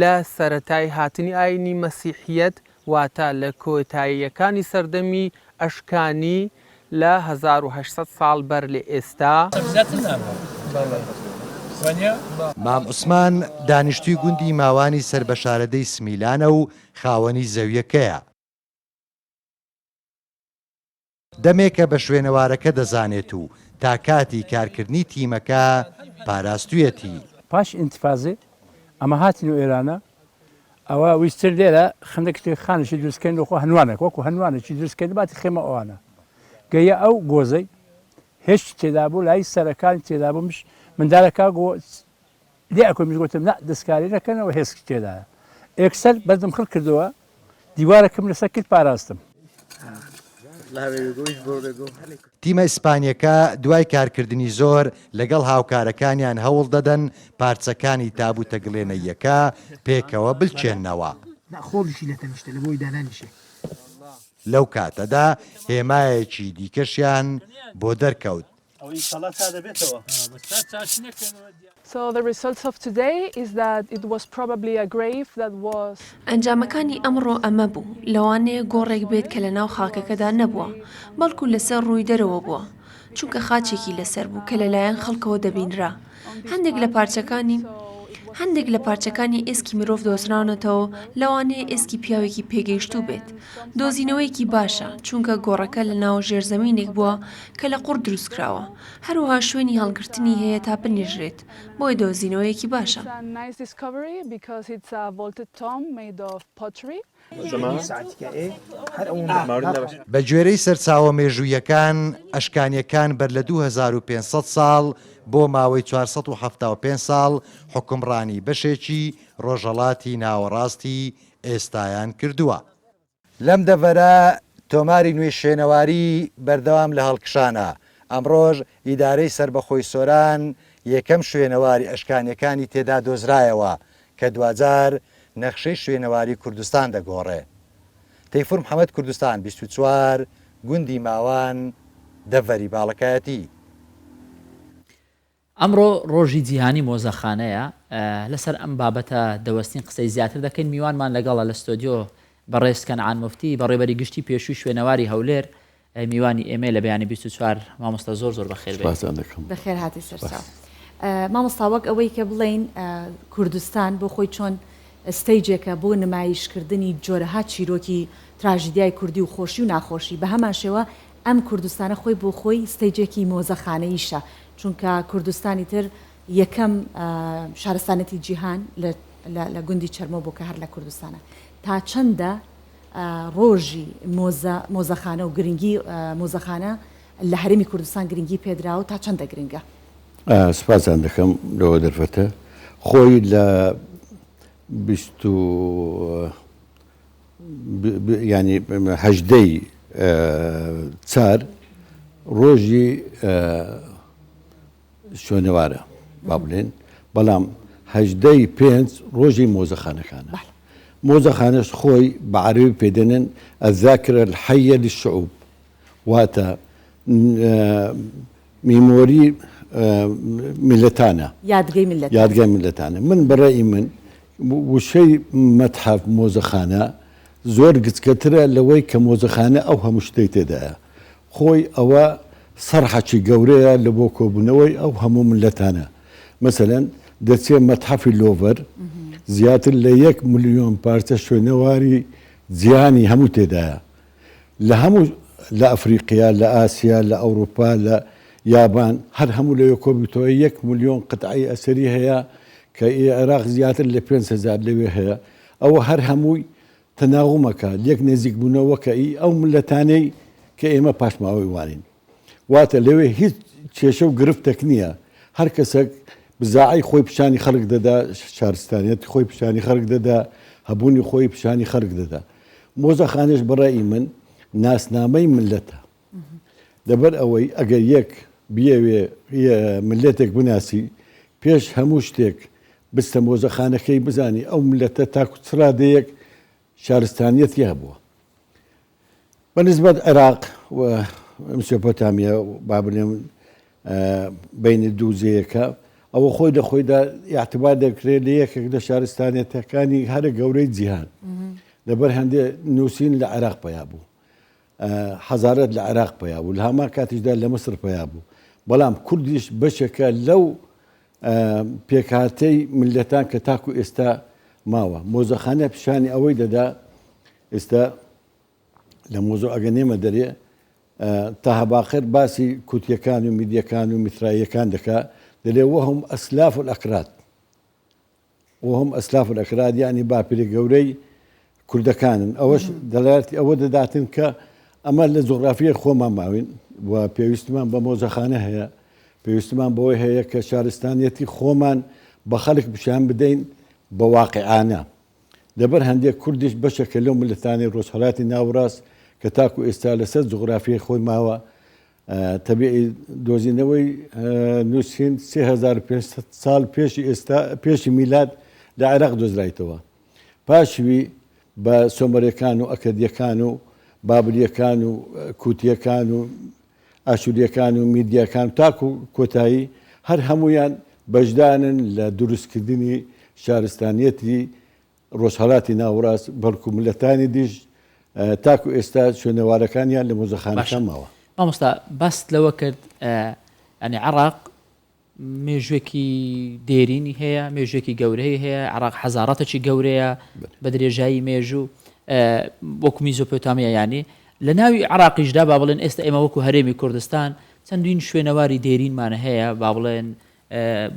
لە سەرەتای هاتنی ئایینی مەسیحییەت واتە لە کۆتاییەکانی سەردەمی ئەشکانی لە 1800 ساڵ بەر لە ئێستا. مام عوسمان دانیشتووی گوندی ماوانی سەر بە شارەدێی سمیلانە و خاوەنی زەوییەکەیە. دەمێکە بە شوێنەوارەکە دەزانێت و تا کاتی کارکردنی تیمەکە پاراستویەتی. پاش ئینتفازێ ئەمە هاتین و ئێرانە ئەوە ویستر لێرە خندە کتێ خانێکی دروست کەین لۆ خۆ هەنوانەک وەکو هەنوانێکی دروست کەین باتی خێمە ئەوانە گەیە ئەو گۆزەی هێشت تێدا بوو لای سەرەکانی تێدا بوو مش مندالەکە گۆ لێ ئەکۆ مش گۆتم نا دەستکاری نەکەنەوە هێسک تێدایە ئێکسەر بەردم خڕ کردەوە دیوارەکەم لەسەر کرد پاراستم. تیمە ئیسپانییەکە دوای کارکردنی زۆر لەگەڵ هاوکارەکانیان هەوڵدەدەن پارچەکانی تابوتە گڵێنەییەکە پێکەوە بلکێننەوە. لەو کاتەدا هێمایەکی دیکەشیان بۆ دەرکەوت. ئەنجامەکانی ئەمڕۆ ئەمە بوو، لەوانەیە گۆڕێک بێت کە لەناو خاکەکەدا نەبووە، بەڵکو لەسەر ڕووی دەرەوە بووە، چونکە خاچێکی لەسەر بوو کە لەلایەن خەڵکەوە دەبینرا. هەندێک لە پارچەکانی هەندێک لە پارچەکانی ئێسکی مرۆڤ دۆزراونەتەوە، لەوانەیە ئێسکی پیاوێکی پێگەیشتوو بێت. دۆزینەوەیەکی باشە، چونکە گۆڕەکە لەناو ژێرزەمینێک بووە کە لە قوڕ دروستکراوە، هەروەها شوێنی هەڵگرتنی هەیە تا بنێژرێت، بۆیە دۆزینەوەیەکی باشە. بەگوێرەی سەرچاوە مێژووییەکان، ئەشکانییەکان بەر لە 2500 ساڵ بۆ ماوەی 475 ساڵ حوکمڕانی بەشێکی ڕۆژهەڵاتی ناوەڕاستی ئێستایان کردووە. لەم دەڤەرە تۆماری نوێی شوێنەواری بەردەوام لە هەڵکشانە، ئەمڕۆش ئیدارەی سەربەخۆی سۆران یەکەم شوێنەواری ئەشکانیەکانی تێدا دۆزرایەوە کە دواجار نەخشەی شوێنەواری کوردستان دەگۆڕێ. تەیفور محەمەد کوردستان 24 گوندی ماوان دەڤەری باڵەکایەتی. ئەمڕۆ ڕۆژی جیهانی مۆزەخانەیە، لەسەر ئەم بابەتە دەوەستین قسەی زیاتر دەکەین، میوانمان لەگەڵە لە ستۆدیۆ بەڕێز کەنعان موفتی بەڕێوبەری گشتی پێشووی شوێنەواری هەولێر میوانی ئێمەیە لە بەیانی 24 مامۆستا زۆر زۆر بەخێر بێی. سپاستان دەکەم. بەخێر هاتی سەرچاو. مامۆستا وەک ئەوەی کە بڵێین کوردستان بۆ خۆی چۆن ستەیجێکە بۆ نمایشکردنی جۆرەها چیرۆکی تراژیدیای کوردی و خۆشی و ناخۆشی بەهەمان شێوە ئەم کوردستانە خۆی بۆ خۆی ستەیجێکی مۆزەخانەییشە، چونکە کوردستانی تر یەکەم شارستانێتی جیهان لە گوندی چەرمۆ بوو کە هەر لە کوردستانە. تا چەندە ڕۆژی مۆزە مۆزەخانە و گرنگی مۆزەخانە لە هەرێمی کوردستان گرنگی پێدراوە و تا چەندە گرنگە؟ سپاستان دەکەم لەوە دەرفەتە. خۆی لە 20 و یانی هەژدەی چار ڕۆژی شوێنەوارە با بڵێن بەڵام هەژدەی پێنج ڕۆژی مۆزەخانەکانە مۆزەخانەش خۆی بە عەرەبی پێدەنن الذاکرە الحیە للشعوب واتە میمۆری میللەتانە. یادگەی میللەتانە. یادگای میللەتانە. من بە ڕەئی من وشەی مەتحەف، مۆزەخانە، زۆر گچکەترە لەوەی کە مۆزەخانە ئەو هەموو شتەی تێدایە. خۆی ئەوە سەرحەکی گەورەیە لە بۆ کۆبوونەوەی ئەو هەموو میللەتانە. مەسەلەن دەچێ مەتحەفی لۆڤەر زیاتر لە یەک ملیۆن پارچە شوێنەواری جیهانی هەموو تێدایە. لە هەموو لە ئەفریقیا، لە ئاسیا، لە ئەوروپا، لە یابان هەر هەموو لەوێ کۆبیتەوە یەک ملیۆن قتعەی ئەسەری هەیە کە ئی عێراق زیاتر لە 5000 لەوێ هەیە ئەوە هەر هەمووی تەناغومەکە لێک نێزیک بوونەوە کە ئی ئەو ملەتانەی کە ئێمە پاشماوەی وانین واتە لەوێ هیچ کێشە و گرفتێک نییە هەر کەسێک بزاعەی خۆی پیشانی خەڵک دەدا شارستانیەتی خۆی پیشانی خەڵک دەدا هەبوونی خۆی پیشانی خەڵک دەدا مۆزەخانەش بە ڕەئی من ناسنامەی مللەتە. لەبەر ئەوەی ئەگەر یەک بیەوێ مللەتێک بناسی پێش هەموو شتێک بچتە مۆزەخانەکەی بزانی ئەو مللەتە تاکو چ ڕادەیەک شارستانیەتی هەبووە. بە نسبەت عێراق و مسۆپۆتامیا با بلێم بینی دوو جێیەکە ئەوە خۆی لە خۆیدا اعتبار دەکرێت لە یەکێک لە شارستانێتەکانی هەرە گەورەی جیهان لەبەر هەندێ نووسین لە عێراق پیا بوو حەزارەت لە عێراق پیا بوو لە هەمان کاتیشدا لە مسر پیا بوو بەڵام کوردیش بەشێکە لەو پێکهاتەی ملەتان کە تاکو ئێستا ماوە مۆزەخانە پیشانی ئەوەی دەدا ئێستا لە مۆزوعەکە نێمە دەرێ تاها باقر باسی کوتیەکان و میدیەکان و میتراییەکان دەکا دەلێ وهم ئەسلاف الاکراد وهم ئەسلاف الاکراد یعنی باپیرە گەورەی کوردەکانن ئەوەش دەڵاتی ئەوە دەداتن کە ئەمە لە جوغرافیای خۆمان ماوین و پێویستمان بە مۆزەخانە هەیە پێویستمان بەوەی هەیە کە شارستانیەتی خۆمان بە خەڵک پیشان بدەین بە واقعانە لەبەر هەندێک کوردیش بەشێکە لەو میللەتانەی ڕۆژهەڵاتی ناوەڕاست کە تاکو ئێستا لەسەر جوغرافیای خۆی ماوە، تەبیعی دۆزینەوەی نووسین 3500 ساڵ پێشی ئێستا پێشی میلاد لە عێراق دۆزرایتەوە. پاشوی بە سۆمەرەکان و ئەکەدیەکان و بابلیەکان و کوتیەکان و ئاشوریەکان و میدیاکان تاکو کۆتایی هەر هەموویان بەشدارن لە دروستکردنی شارستانیەتی ڕۆژهەڵاتی ناوەڕاست، بەڵکو مللەتانی دیش تاکو ئێستا شوێنەوارەکانیان لە مۆزەخانەکان ماوە. مامۆستا باست لەوە کرد یانی عێراق مێژوێکی دێرینی هەیە، مێژوێکی گەورەی هەیە، عێراق حەزاڕەتێکی گەورەیە بە درێژایی مێژوو وەکو میزۆپۆتامیا یانی لە ناوی عێراقیشدا با بڵێن ئێستا ئێمە وەکو هەرێمی کوردستان چەندین شوێنەواری دێرینمان هەیە با بڵێن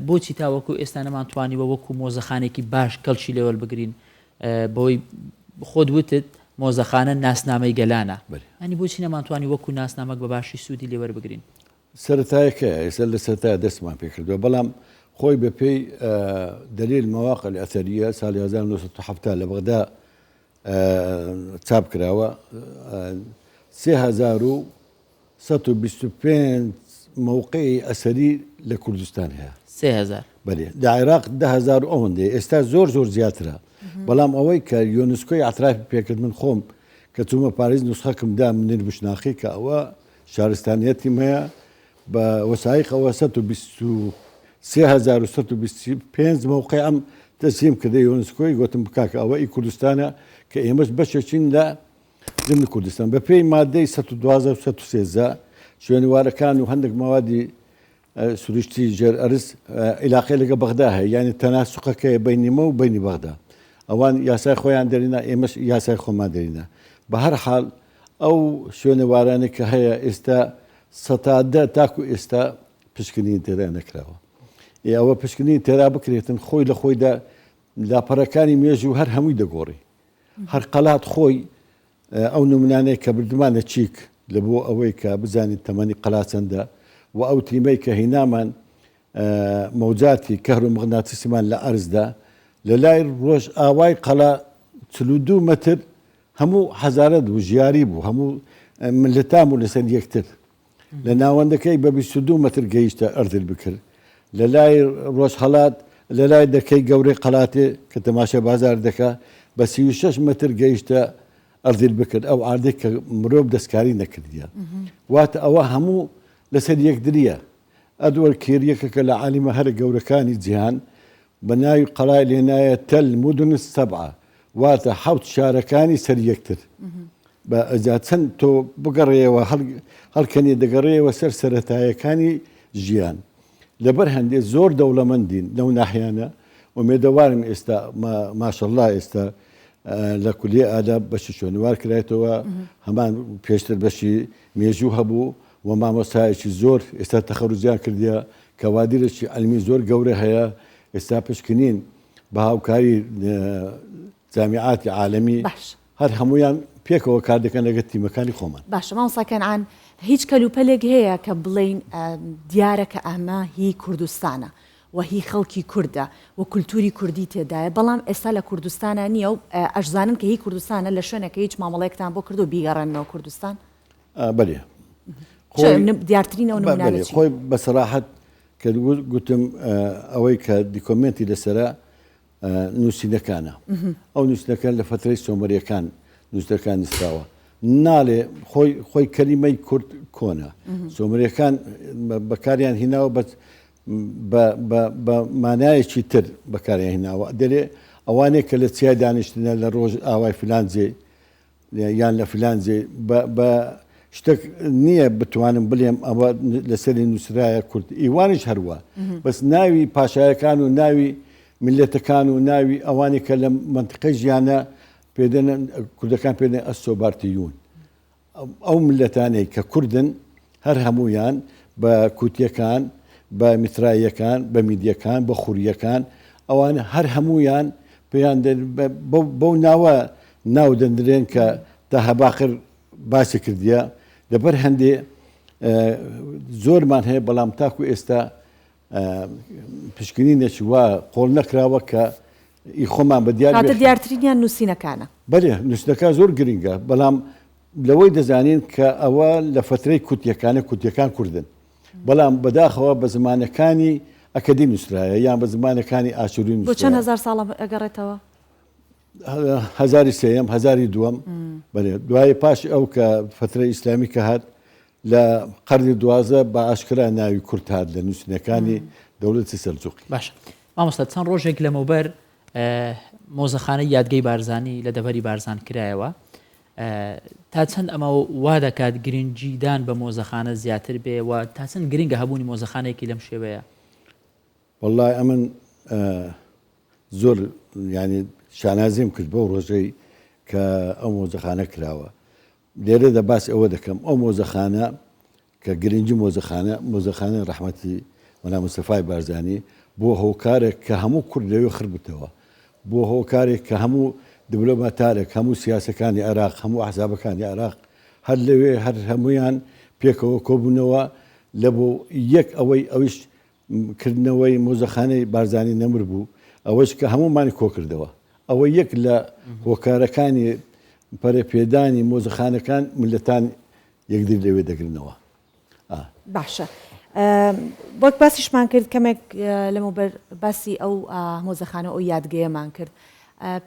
بۆچی تاوەکو ئێستا نەمانتوانیوە وەکو مۆزەخانێکی باش کەڵکی لێ وەربگرین بەوەی خۆت وتت مۆزەخانە ناسنامەی گەلانە ئەنی بۆچی نەمانتوانی وەکو ناسنامەک بە باشی سوودی لێ وەربگرین؟ سەرەتایەکەیە ئێستا لە سەرەتایە دەستمان پێکردووە بەڵام خۆی بە پێی دلیل مواقع الاثریە ساڵی 1970 لە بەغدا چاپ کراوە. 3125 مەوقعی ئەسەری لە کوردستان هەیە. 3000. بەلێ لە عێراق 10000 و ئەوەندەیە ئێستا زۆر زۆر زیاترە بەڵام ئەوەی کە یۆنسکۆی ئەترافی پێکرد من خۆم کە چوومە پاریس نوسخەکم دا منیر بوشناقی کە ئەوە شارستانیەتی مەیە بە وەسایقەوە 123125 مەوقعم تەسلیم کردە یۆنسکۆی گوتم کاکە ئەوە ئی کوردستانە کە ئێمەش بەشێکین لە زمنی کوردستان بە پێی مادەی 112 و 113 شوێنەوارەکان و هەندێک مەوادی سروشتی ژێر ئەرز عیلاقەی لەگە بەغدا هەیە یانی تەناسوقەکەیە بەینی مە و بەینی بەغدا ئەوان یاسای خۆیان دەرینا ئێمەش یاسای خۆمان دەرینا بە هەر حال ئەو شوێنەوارانە کە هەیە ئێستا سەتا دە تاکو ئێستا پشکنین تێدا نەکراوە ئێ ئەوە پشکنین تێدا بکرێتن خۆی لە خۆیدا لاپەڕەکانی مێژوو هەر هەمووی دەگۆڕی هەر قەلات خۆی ئەو نمونانەی کە بردمانە چیک لە بۆ ئەوەی کە بزانین تەمەنی قەلا چەندە و ئەو تیمەی کە هینامان مەوجاتی کەهرۆموغناتیسیمان لە ئەرزدا لە لای ڕۆژئاوای قەلا 42 مەتر هەموو حەزارەت بوو ژیاری بوو هەموو ملتان بوو لەسەر یەکتر لە ناوەندەکەی بە 22 مەتر گەیشتە ئەرز البکر لە لای ڕۆژهەڵات لە لای دەکەی گەورەی قەلاتێ کە تەماشای بازار دەکا بە 36 مەتر گەیشتە ئەرز البکر ئەو عاردەی کە مرۆڤ دەستکاری نەکردیە واتە ئەوە هەموو لەسەر یەکدریە ئەدوەر کێر یەکێکە لە عالیمە هەرە گەورەکانی جیهان بە ناوی قەڵای لێنایە تەل مدن السبعە واتە حەوت شارەکانی سەر یەکتر بە ئەجا چەند تۆ بگەڕێیەوە هەڵکەنی دەگەڕێیەوە سەر سەرەتایەکانی ژیان لەبەر هەندێ زۆر دەوڵەمەندین لەو ناحیانە ئومێدەوارم ئێستا ماشەڵڵا ئێستا لە کولیە ئاداب بەشی شوێنەوار کرایتەوە هەمان پێشتر بەشی مێژوو هەبوو و مامۆستایەکی زۆر ئێستا تەخەروجیان کردیە کەوادیرێکی عەلمی زۆر گەورە هەیە ئێستا پشکنین بە هاوکاری جامیعاتی عالەمی باش. هەر هەموویان پێکەوە کار دەکەن لەگەر تیمەکانی خۆمان. باشە مامۆستا کەنعان هیچ کەلوپەلێک هەیە کە بڵێین دیارە کە ئەمە هی کوردستانە و هی خەڵکی کوردە و کولتوری کوردی تێدایە بەڵام ئێستا لە کوردستانا نییە و ئەشزانن کە هی کوردستانە لە شوێنێک کە هیچ مامەڵەیەکتان بۆ کردووە بیگەڕێننەوە کوردستان؟ بەلێ. دیارترین ئەو نمونانە چین؟ خۆی بە سەراحەت کە گوتم ئەوەی کە دیکۆمێنتی لەسەرە نووسینەکانە ئەو نووسینەکان لە فەترەی سۆمەریەکان نووسەکان نووسراوە ناڵێ خۆی خۆی کەلیمەی کورد کۆنە سۆمەریەکان بەکاریان هیناوە بە بە مانایەکی تر بەکاریان هیناوە دەرێ ئەوانەیە کە لە چیای دانیشتنە لە ڕۆژ ئاوای فلان جێ یان لە فلان جێ بە شتێک نییە بتوانم بلێم ئەوە لەسەری نووسرایە کورد ئیوانیش هەروە بەس ناوی پاشایەکان و ناوی میلەتەکان و ناوی ئەوانی کە لە منتیقەی ژیانە پێدەن کوردەکان پێدەن ئەسۆبارتیون ئەو میلەتانەی کە کوردن هەر هەمویان بە کوتیەکان بە میتراییەکان بە میدیەکان بە خوریەکان ئەوان هەر هەمویان پێیان بەو ناوە ناو دەندرێن کە تاها باقر باسی کردیە لەبەر هەندێ زۆرمان هەیە بەڵام تاکو ئێستا پشکنینێکی وا قۆڵ نەکراوە کە ئی خۆمان بە دیار کاتە دیارترینیان نووسینەکانە. بەلێ نووسینەکان زۆر گرنگە بەڵام لەوەی دەزانین کە ئەوە لە فەترەی کوتیەکانە کوتیەکان کوردن بەڵام بەداخەوە بە زمانەکانی ئەکەدی نووسرایە یان بە زمانەکانی ئاشوری بۆ چەند هەزار ساڵە ئەگەڕێتەوە؟ هەزاری سێیەم هەزاری دووەم بەێ دوای پاش ئەو کە فترە ئیسلامی کە هات لە قەرنی دوازە بە ئاشکرا ناوی کورد هات لە نووسینەکانی دەوڵەتی سەلجوقی. باشە مامۆستا چەند ڕۆژێک لەمەوبەر مۆزەخانەی یادگەی بارزانی لە دەڤەری بارزان کرایەوە تا چەند ئەمە وا دەکات گرنگیدان بە مۆزەخانە زیاتر بێ و تا چەند گرنگە هەبوونی مۆزەخانەیەکی لەم شێوەیە؟ وەڵای ئەمن زۆر یانی شانازیم کرد بەو ڕۆژەی کە ئەو مۆزەخانە کراوە لێرەدا باسی ئەوە دەکەم ئەو مۆزەخانە کە گرنگی مۆزەخانە مۆزەخانە ڕەحمەتی مەلا مستەفای بارزانی بۆ هۆکارێک کە هەموو کورد لەوێ خڕ بتەوە بۆ هۆکارێک کە هەموو دبلۆماتارێک هەموو سیاسەکانی عێراق هەموو ئەحزابەکانی عێراق هەر لەوێ هەر هەمویان پێکەوە کۆبوونەوە لە بۆ یەک ئەوەی ئەویش کردنەوەی مۆزەخانەی بارزانی نەمر بوو، ئەوەش کە هەموومانی کۆکردەوە. ئەوە یەک لە هۆکارەکانی پەرەپێدانی مۆزەخانەکان میللەتان یەکدی لەوێ دەگرنەوە. باشە وەک باسیشمان کرد کەمێک لەمەوبەر باسی ئەو مۆزەخانە ئەو یادگەیەمان کرد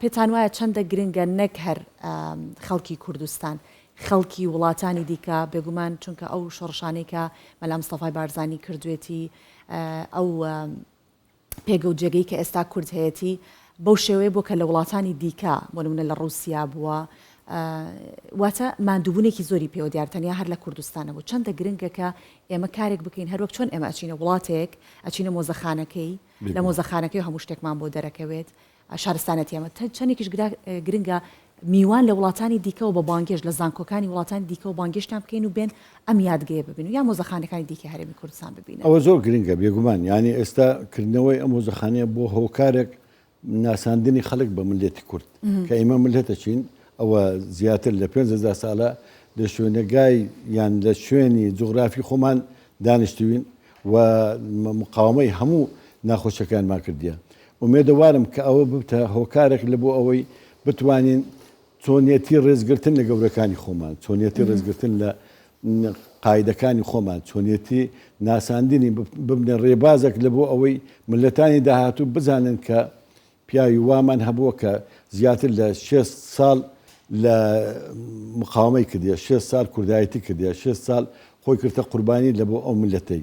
پێتان وایە چەندە گرنگە نەک هەر خەڵکی کوردستان خەڵکی وڵاتانی دیکە بێگومان چونکە ئەو شۆڕشانەی کە مەلا مستەفای بارزانی کردوێتی ئەو پێگە و جێگەی کە ئێستا کورد هەیەتی بەو شێوەیە بووە کە لە وڵاتانی دیکە بۆ نمونە لە ڕووسیا بووە واتە ماندووبوونێکی زۆری پێوە دیار تەنیا هەر لە کوردستانە بوو چەندە گرنگە کە ئێمە کارێک بکەین هەروەک چۆن ئێمە ئەچینە وڵاتێک ئەچینە مۆزەخانەکەی لە مۆزەخانەکەی هەموو شتێکمان بۆ دەرەکەوێت شارستانەتی ئەمە چەندێکیش گرنگە میوان لە وڵاتانی دیکەوە بە بانگێشت لە زانکۆکانی وڵاتانی دیکەوە بانگێشتیان بکەین و بێن ئەم یادگەیە ببینن یا مۆزەخانەکانی دیکەی هەرێمی کوردستان ببینن. ئەوە زۆر گرنگە بێگومان، یانی ئێستا کردنەوەی ئەم مۆزەخانەیە بۆ هۆکارێک ناساندنی خەڵک بە مللەتی کورد کە ئێمە مللەتەکین ئەوە زیاتر لە 5000 ساڵە لە شوێنەگای یان لە شوێنی جوغرافی خۆمان دانیشتوین و مقاومەی هەموو ناخۆشیەکانمان کردیە. ئومێدەوارم کە ئەوە ببتە هۆکارێک لە بۆ ئەوەی بتوانین چۆنیەتی ڕێزگرتن لە گەورەکانی خۆمان، چۆنیەتی ڕێزگرتن لە قایدەکانی خۆمان، چۆنیەتی ناساندنی ببنە ڕێبازێک لە بۆ ئەوەی مللەتانی داهاتوو بزانن کە پیاوی وامان هەبووە کە زیاتر لە شێست ساڵ لە مقاومەی کردیە، شێست ساڵ کوردایەتی کردیە، شێست ساڵ خۆی کردە قوربانی لە بۆ ئەو مللەتەی.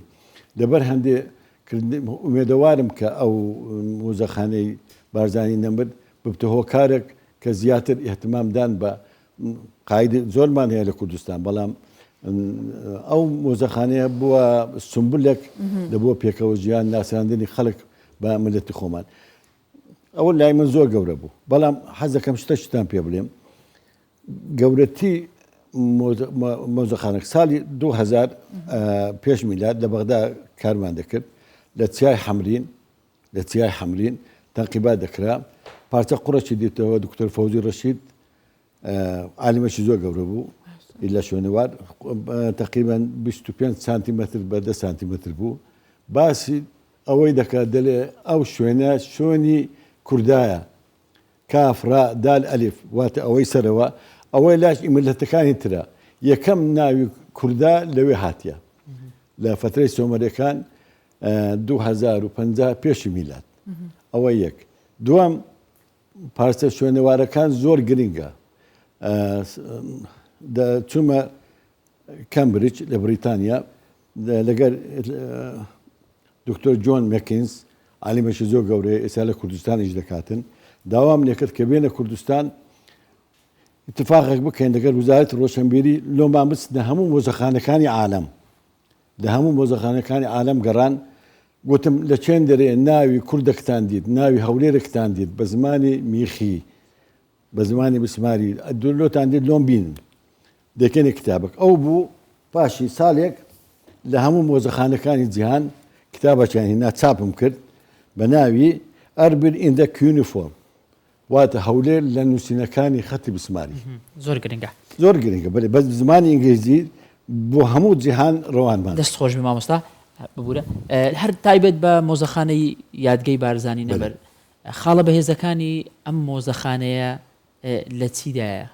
لەبەر هەندێ ئومێدەوارم کە ئەو موزەخانەی بارزانی نەمر ببتە هۆکارێک کە زیاتر ئیهتمام دان بە قاید زۆرمان هەیە لە کوردستان بەڵام ئەو مۆزەخانەیە بووە سمبولێک لە بۆ پێکەوە ژیان ناساندنی خەڵک بە ملەتی خۆمان ئەوە لای من زۆر گەورە بوو بەڵام حەزەکەم شتەشتان پێ بڵێم گەورەتی مۆزەخانەکە ساڵی 2000 پێش میلاد لە بەغدا کارمان دەکرد لە چیای حەمرین لە چیای حەمرین تەنقیبات دەکرا پارچە قوڕێکی دیتەوە دکتۆر فەوزی ڕەشید عالمێکی زۆر گەورە بوو لە شوێنەوار تقریبا 25 سانتیمەتر بە 10 سانتیمەتر بوو باسی ئەوەی دەکات دەلێ ئەو شوێنە شوێنی کوردایە کاف، را، دال، ئەلیف، واتە ئەوەی سەرەوە، ئەوەی لاش ئی میللەتەکانی ترە. یەکەم ناوی کوردا لەوێ هاتیە. لە فەترەی سۆمەریەکان 2050 پێشی میلاد. ئەوە یەک. دووەم پارچە شوێنەوارەکان زۆر گرنگە. چوومە کەمبریج لە بریتانیا لەگەر دکتۆر جۆن مەکینز عالیمێکی زۆر گەورەیە ئێستا لە کوردستانیش دەکاتن داوام لێکرد کە بێنە کوردستان اتفاقێک بکەین لەگەر وزارەتی ڕۆشنبیری لۆمان بچنە هەموو مۆزەخانەکانی عالەم لە هەموو مۆزەخانەکانی عالەم گەڕان گوتم لە چێن دەرێ ناوی کوردەکتان دیت ناوی هەولێرێکتان دیت بە زمانی میخی بە زمانی بسماری لۆتان دیت لۆم بینن دەکەنە کتابەک ئەو بوو پاشی ساڵێک لە هەموو مۆزەخانەکانی جیهان کتابەکیان هینا چاپم کرد بە ناوی ئەربیل in the cuneiform واتە هەولێر لە نووسینەکانی خەتی بسماری زۆر گرنگە زۆر گرنگە بەێ بەس زمانی ئینگلیزی بۆ هەموو جیهان ڕەوانمان دەست خۆش بێ مامۆستا ببوورە هەر تایبەت بە مۆزەخانەی یادگەی بارزانی نەمر خاڵە بەهێزەکانی ئەم مۆزەخانەیە لە چیدایە؟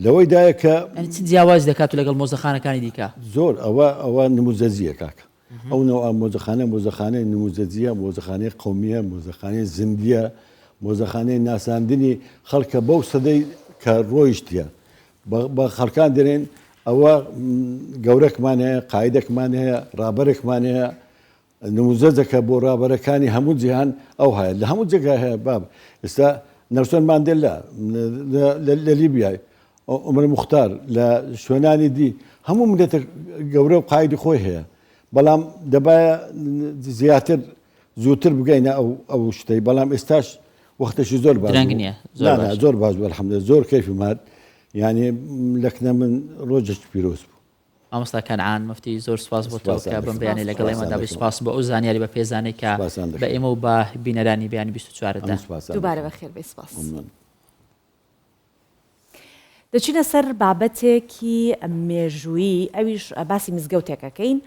لەوەی دایە کە. یانی چ جیاوازی دەکات لەگەڵ مۆزەخانەکانی دیکە؟ زۆر ئەوە ئەوە نموزەجیە کاکە ئەو نەوعە مۆزەخانە مۆزەخانەی نموزەجیە مۆزەخانەی قەومیە مۆزەخانەی زیندیە مۆزەخانەی ناساندنی خەڵکە بەو سەدەی کە ڕۆیشتیە بە خەڵکان دەرێن ئەوە گەورەکمان هەیە قایدێکمان هەیە ڕابەرێکمان هەیە نموزەجەکە بۆ ڕابەرەکانی هەموو جیهان ئەو هەیە لە هەموو جێگای هەیە باب ئێستا نەلسۆن ماندێلا لە لیبیای عومەر موختار لە شوێنانی دی هەموو میللەتە گەورە و قایدی خۆی هەیە بەڵام دەبایە زیاتر زووتر بگەینە ئەو ئەو شتەی بەڵام ئێستاش وەختێکی زۆر باش درەنگ نییە زۆر باش بوو الحمدلله زۆر کەیفم هات یعنی لەکنە من ڕۆژێکی پیرۆز بوو مامۆستا کەنعان موفتی زۆر سوپاس بۆ تۆ کە بەم بەیانیە لەگەڵ ئێمەدا بووی سوپاس بۆ ئەو زانیاری بەپێزانەی کە بە ئێمە و بە بینەرانی بەیانی 24 دا. دووبارە بەخێر بێی سوپاس. دەچینە سەر بابەتێکی مێژوویی ئەویش باسی مزگەوتێک ئەکەین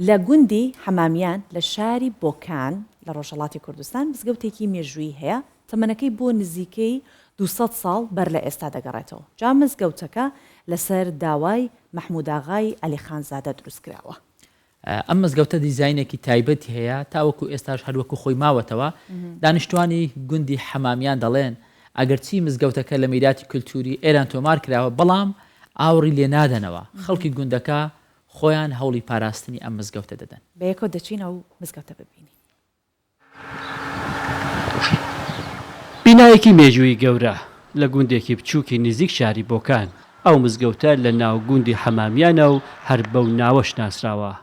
لە گوندی حەمامیان لە شاری بۆکان لە ڕۆژهەڵاتی کوردستان مزگەوتێکی مێژوویی هەیە تەمەنەکەی بۆ نزیکەی 200 ساڵ بەر لە ئێستا دەگەڕێتەوە جا مزگەوتەکە لەسەر داوای. مەحمووداغای عەلیخانزادە دروست کراوە. ئەم مزگەوتە دیزاینێکی تایبەتی هەیە، تاوەکو ئێستاش هەر وەکو خۆی ماوەتەوە. دانیشتوانی گوندی حەمامیان دەڵێن، ئەگەرچی مزگەوتەکە لە میراتی کولتووری ئێران تۆمار کراوە، بەڵام ئاوڕی لێ نادەنەوە. خەڵکی گوندەکە خۆیان هەوڵی پاراستنی ئەم مزگەوتە دەدەن. بەیەکەوە دەچین ئەو مزگەوتە ببینین. بینایەکی مێژوویی گەورە لە گوندێکی بچووکی نزیک شاری بۆکان. ئەو مزگەوتە لە ناو گوندی حەمامیانە و هەر بەو ناوەش ناسراوە.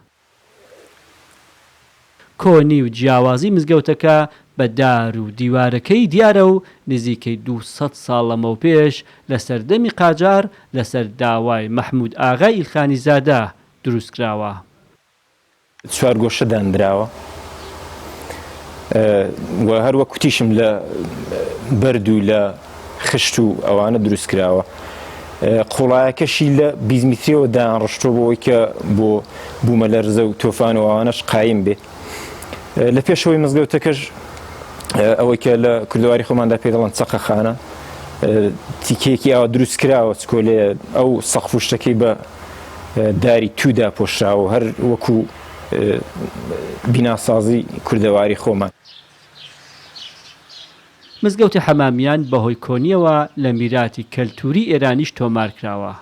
کۆنی و جیاوازی مزگەوتەکە بە دار و دیوارەکەی دیارە و نزیکەی 200 ساڵ لەمەوپێش لە سەردەمی قاجار لەسەر داوای مەحموود ئاغای ئیلخانیزادە دروستکراوە. چوارگۆشە دانراوە و هەروەک کوتیشم لە بەرد و لە خشت و ئەوانە دروست کراوە قوڵایەکەشی لە 20 میتریەوە دایانڕشتووە بۆ ئەوەی کە بۆ بوومەلەرزە و تۆفان و ئەوانەش قایم بێ لە پێشەوەی مزگەوتەکەش ئەوەی کە لە کوردەواری خۆماندا پێ دەڵێن چەقەخانە تیکەیەکی ئاوا دروست کراوە چکۆلێ ئەو سەقف و شتەکەی بە داری توو داپۆشراوە و هەر وەکو بیناسازی کوردەواری خۆمان. مزگەوتی حەمامیان بەهۆی کۆنییەوە لە میراتی کەلتووری ئێرانیش تۆمارکراوە.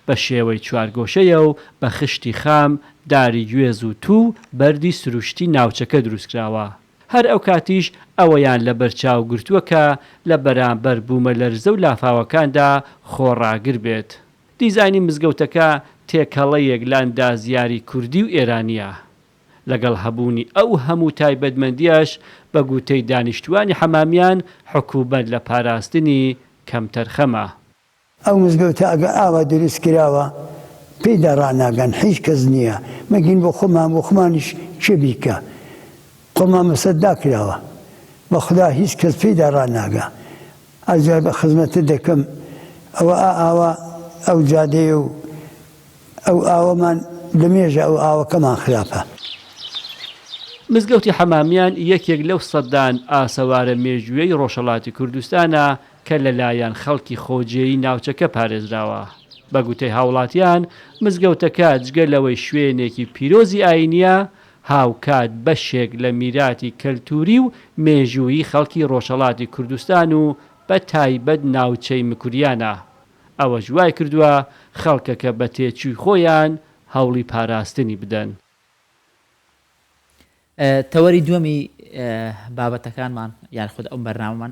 بە شێوەی چوارگۆشەیە و بە خشتی خام، داری گوێز و توو و بەردی سروشتی ناوچەکە دروستکراوە. هەر ئەوکاتیش ئەوەیان لەبەرچاو گرتووە کە لە بەرامبەر بوومەلەرزە و لافاوەکاندا خۆڕاگر بێت. دیزاینی مزگەوتەکە تێکەڵەیەک لە ئەندازیاری کوردی و ئێرانییە. لەگەڵ هەبوونی ئەو هەموو تایبەتمەندییەش، بە گوتەی دانیشتووانی حەمامیان، حکوومەت لە پاراستنی کەمتەرخەمە. ئەو مزگەوتە ئەگەر ئاوا دروست کراوە پێیدا ڕاناگەن حیچ کەس نییە مەگین بۆ خۆمان بۆ خۆمانیش کێ بیکا خۆمان بەسەر داکراوە بەخودا هیچ کەس پێیدا ڕاناگا ئەجا بە خزمەتت دەکەم ئەوە ئا ئاوا ئەو جادەیە و ئەو ئاوەمان لە مێژە ئەو ئاوەکەمان خراپە. مزگەوتی حەمامیان یەکێک لەو سەدان ئاسەوارە مێژوویەی ڕۆژهەڵاتی کوردستانە کە لەلایەن خەڵکی خۆجێیی ناوچەکە پارێزراوە. بە گوتەی هاوڵاتیان، مزگەوتەکە جگە لەوەی شوێنێکی پیرۆزی ئایینییە، هاوکات بەشێک لە میراتی کەلتووری و مێژوویی خەڵکی ڕۆژهەڵاتی کوردستان و بە تایبەت ناوچەی مکوریانە، ئەوەش وایکردووە خەڵکەکە بە تێچووی خۆیان هەوڵی پاراستنی بدەن. تەوەری دووەمی بابەتەکانمان یان خود ئەم بەرنامەمان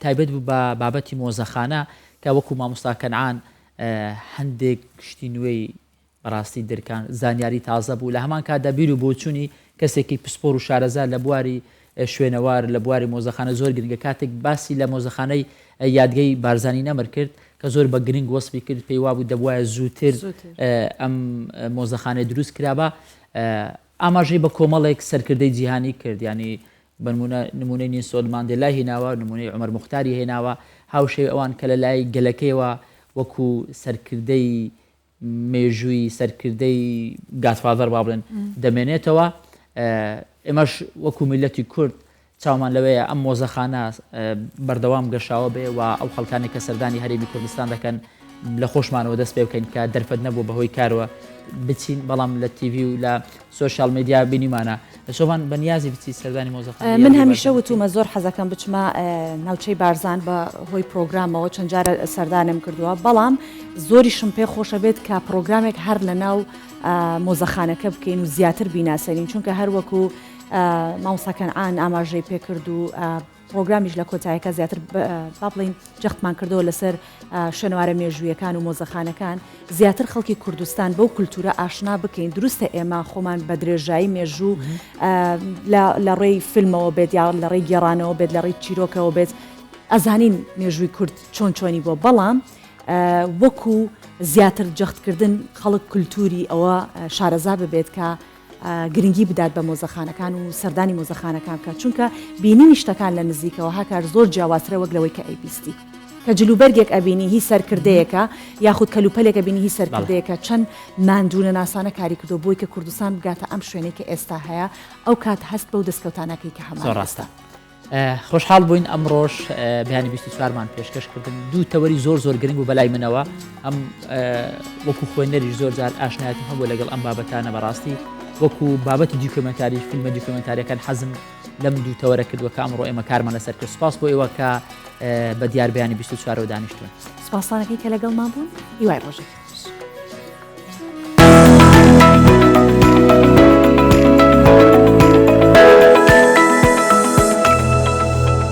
تایبەت بوو بە بابەتی مۆزەخانە کە وەکو مامۆستا کەنعان هەندێک شتی نوێی بەڕاستی درکان زانیاری تازە بوو، لە هەمان کاتدا بیر و بۆچوونی کەسێکی پسپۆر و شارەزا لە بواری شوێنەوار، لە بواری مۆزەخانە زۆر گرنگە، کاتێک باسی لە مۆزەخانەی یادگەی بارزانی نەمر کرد کە زۆر بە گرنگ وەسفی کرد، پێی وابوو دەبوایە زووتر ئەم مۆزەخانەیە دروست کرابا، ئاماژەی بە کۆمەڵێک سەرکردەی جیهانی کرد، یانی بەنمونە نمونەی نیلسۆن ماندێلای هێناوە، نمونەی عومەر موختاری هێناوە، هاوشێوەی ئەوان کە لە لای گەلەکەیەوە وەکو سەرکردەی مێژووی سەرکردەی گادفادەر با بڵێن دەمێنێتەوە ئێمەش وەکو میلەتی کورد چاومان لەوەیە ئەم مۆزەخانە بەردەوام گەشاوە بێ و ئەو خەڵکانی کە سەردانی هەرێمی کوردستان دەکەن لە خۆشمانەوە دەست پێ بکەین کە دەرفەت نەبوو بەهۆی کارەوە بچین بەڵام لە تیڤی و لە سۆشیال میدیا بینیمانە سۆڤان بەنیازی بچی سەردانی مۆزەخانەی من هەمیشە وتومە زۆر حەزەکەم بچمە ناوچەی بارزان بە هۆی پرۆگرامەوە چەند جارە سەردانم کردووە بەڵام زۆریشم پێ خۆشە بێت کە پرۆگرامێک هەر لە ناو مۆزەخانەکە بکەین و زیاتر بیناسێنین چونکە هەر وەکو مامۆستا کەنعان ئاماژەی پێکرد و پرۆگرامیش لە کۆتایەکە زیاتر با بڵین جەختمان کردەوە لەسەر شوێنەوارە مێژوویەکان و مۆزەخانەکان زیاتر خەڵکی کوردستان بەو کولتوورە ئاشنا بکەین دروستە ئێمە خۆمان بە درێژایی مێژوو لە ڕێی فیلمەوە بێت یا لە ڕێی گێڕانەوە بێت لە ڕێی چیرۆکەوە بێت ئەزانین مێژووی کورد چۆن چۆنی بووە بەڵام وەکو زیاتر جەختکردن خەڵک کولتووری ئەوە شارەزا ببێت کە گرنگی بدات بە مۆزەخانەکان و سەردانی مۆزەخانەکان بکات چونکە بینینی شتەکان لە نزیکەوە هاکار زۆر جیاوازترە وەک لەوەی کە ئەیبیستی کە جلوبەرگێک ئەبینی هی سەرکردەیەکە یاخود کەلوپەلێک ئەبینی هی سەرکردەیەکە چەند ماندوونەناسانە کاری کردووە بۆی کە کوردستان بگاتە ئەم شوێنەی کە ئێستا هەیە ئەو کات هەست بەو دەستکەوتانەکەی کە هەمان زۆر ڕاستە. خۆشحاڵ بووین ئەمڕۆش بەیانی 24 مان پێشکەش کردن دوو تەوەری زۆر زۆر گرنگ و بەلای منەوە ئەم وەکو خوێنەریش زۆر جار ئاشنایەتم هەبوو لەگەڵ ئەم بابەتانە بەڕاستی وەکو بابەتی دیکۆمنتاری فیلمە دیکۆمنتاریەکان حەزم لەم دوو تەوەرە کردووە کە ئەمڕۆ ئێمە کارمان لەسەر کرد سپاس بۆ ئێوە کە بە دیار بەیانی 24 دانیشتون سپاسانەکەی کە لەگەڵمان بوون هیوای ڕۆژێکی.